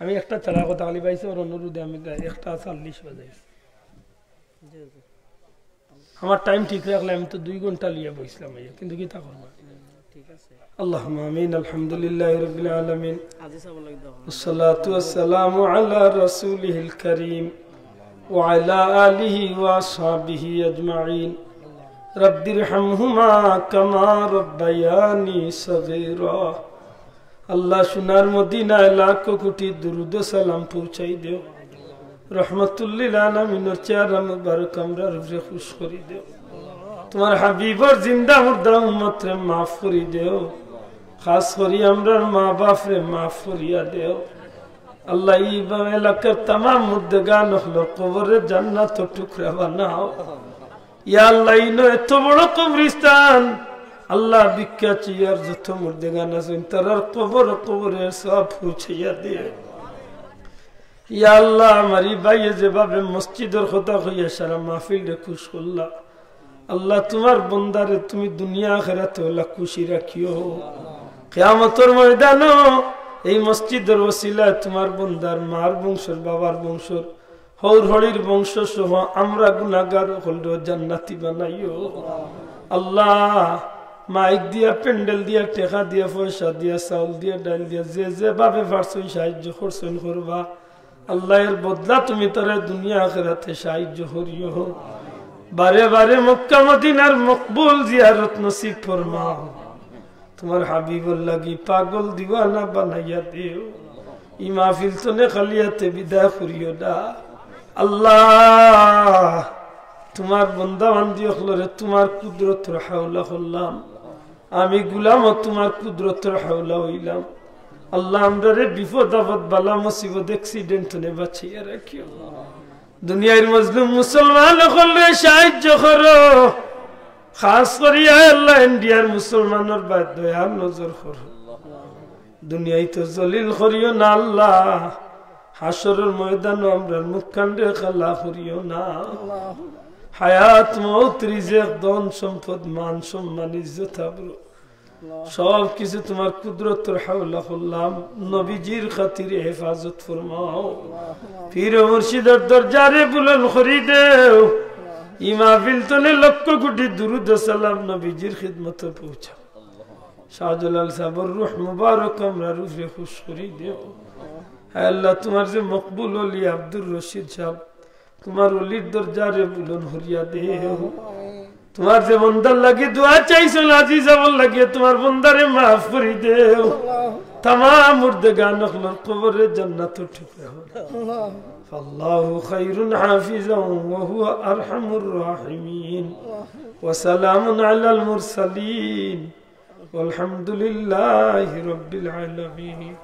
আমি একটা ছাড়া কথা খালি পাইছি, ওর অনুরোধে আমি একটা চল্লিশ বাজাইছি। আমার টাইম ঠিক রাখলে আমি তো দুই ঘন্টা লইয়া বইছিলাম, আইয়া, কিন্তু কিতা করবা? আল্লাহুম্মা আমিন। আলহামদুলিল্লাহি রাব্বিল আলামিন। والصلاة والسلام على رسوله الكريم وعلى آله وأصحابه أجمعين. رب ارحمهما كما ربياني صغيرا. আল্লাহ, সোনার মদিনায় লাখো কোটি দুরুদ ও সালাম পৌঁছাই দেও। রহমতুল্লিল আলামিনর চেহারা মুবারক আমরার উপরে খুশ করি দেও। তুমার হাবিবর জিন্দা মুর্দা উম্মতরে মাফ করি দেও। খাস করি আমরার মা বাপরে মাফ করিয়া দেও। আল্লাহ, ই এলাকার তামাম মুর্দেগান অকলর কবররে জান্নাতর টুকরা বানাও। ইয়া আল্লাহ, ইনো এত বড় কবরস্থান, আল্লাহ, ভিক্ষা চাইয়ার যত মুর্দেগান আছইন, তারার কবর, কবরর সওয়াব পৌঁছাইয়া দে। ইয়া আল্লাহ, আমার ই ভাইয়ে যেভাবে মসজিদর কথা কইয়া সারা মাহফিলরে খুশ করলা, আল্লাহ, তুমার বন্দারে তুমি দুনিয়া আখেরাতে অলা খুশি রাখিও। কিয়ামতর ময়দানো এই মসজিদর ওসিলায় তুমার বন্দার মার বংশর, বাবার বংশর, হউর হড়ির বংশ সহ আমরা গুনাহগার অকলরে জান্নাতি বানাইও। আল্লাহ, মাইক দিয়া, প্যান্ডেল দিয়া, টেকা দিয়া, পয়সা দিয়া, চাউল দিয়া, ডাইল দিয়া, যে যেভাবে পারছইন সাহায্য করছইন করবা। আল্লাহ, এর বদলা তুমি তারে দুনিয়া আখেরাতে সাহায্য করিও। বারে বারে মক্কা মদিনার মকবুল জিয়ারত নসিব ফরমাও। তুমার হাবিবর লাগি পাগল দিওয়ানা বানাইয়া দেও। ই মাহফিল তনে খালি আতে বিদায় করিও না। আল্লাহ, তুমার বন্দা বান্দি অকলরে তুমার কুদরতর হাওলা করলাম। আমি গুলামও তুমার কুদরতর হাওলা অইলাম। আল্লাহ, আমরারে বিপদ আপদ, বালা মুসিবত, accident থনে বাঁচাইয়া রাখিও। দুনিয়ার মজলুম মুসলমান অকলরে সাহায্য করো। খাস করি, আয় আল্লাহ, ইন্ডিয়ার মুসলমানর বায় দয়ার নজর করো। দুনিয়াইত জলিল করিও না আল্লাহ, হাশরর ময়দানো আমরার মুখখানরে কালা করিও না। হায়াত, মউত, রিজিক, ধন সম্পদ, মান সম্মান, ইজ্জত আবরু, সব কিছু তুমার কুদরতর হাওলা করলাম, নবীজির খাতিরে হেফাজত ফরমাও। পীর ও মুর্শিদর দরজারে বুলন্দ করি দেও। ই মাহফিল থনে লক্ষ কোটি দুরুদ ও সালাম নবীজির খিদমতো পৌঁছাও। শাহজালাল সাবর রুহ মুবারক আমরার উপরে খুশ করি দেও। হে আল্লাহ, তুমার যে মকবুল অলি আব্দুর রশিদ সাব, তুমার অলির দরজারে বুলন্দ করিয়া দেও। তুমার যে বন্দার লাগি দোয়া চাইছইন, আজি যাওয়ার লাগি তুমার বন্দারে মাফ করি দেও। তামাম মুর্দেগান অকলর কবররে জান্নাতর টুকরা করো। فالله خير حافظا وهو أرحم الراحمين. وسلام على المرسلين. والحمد لله رب العالمين.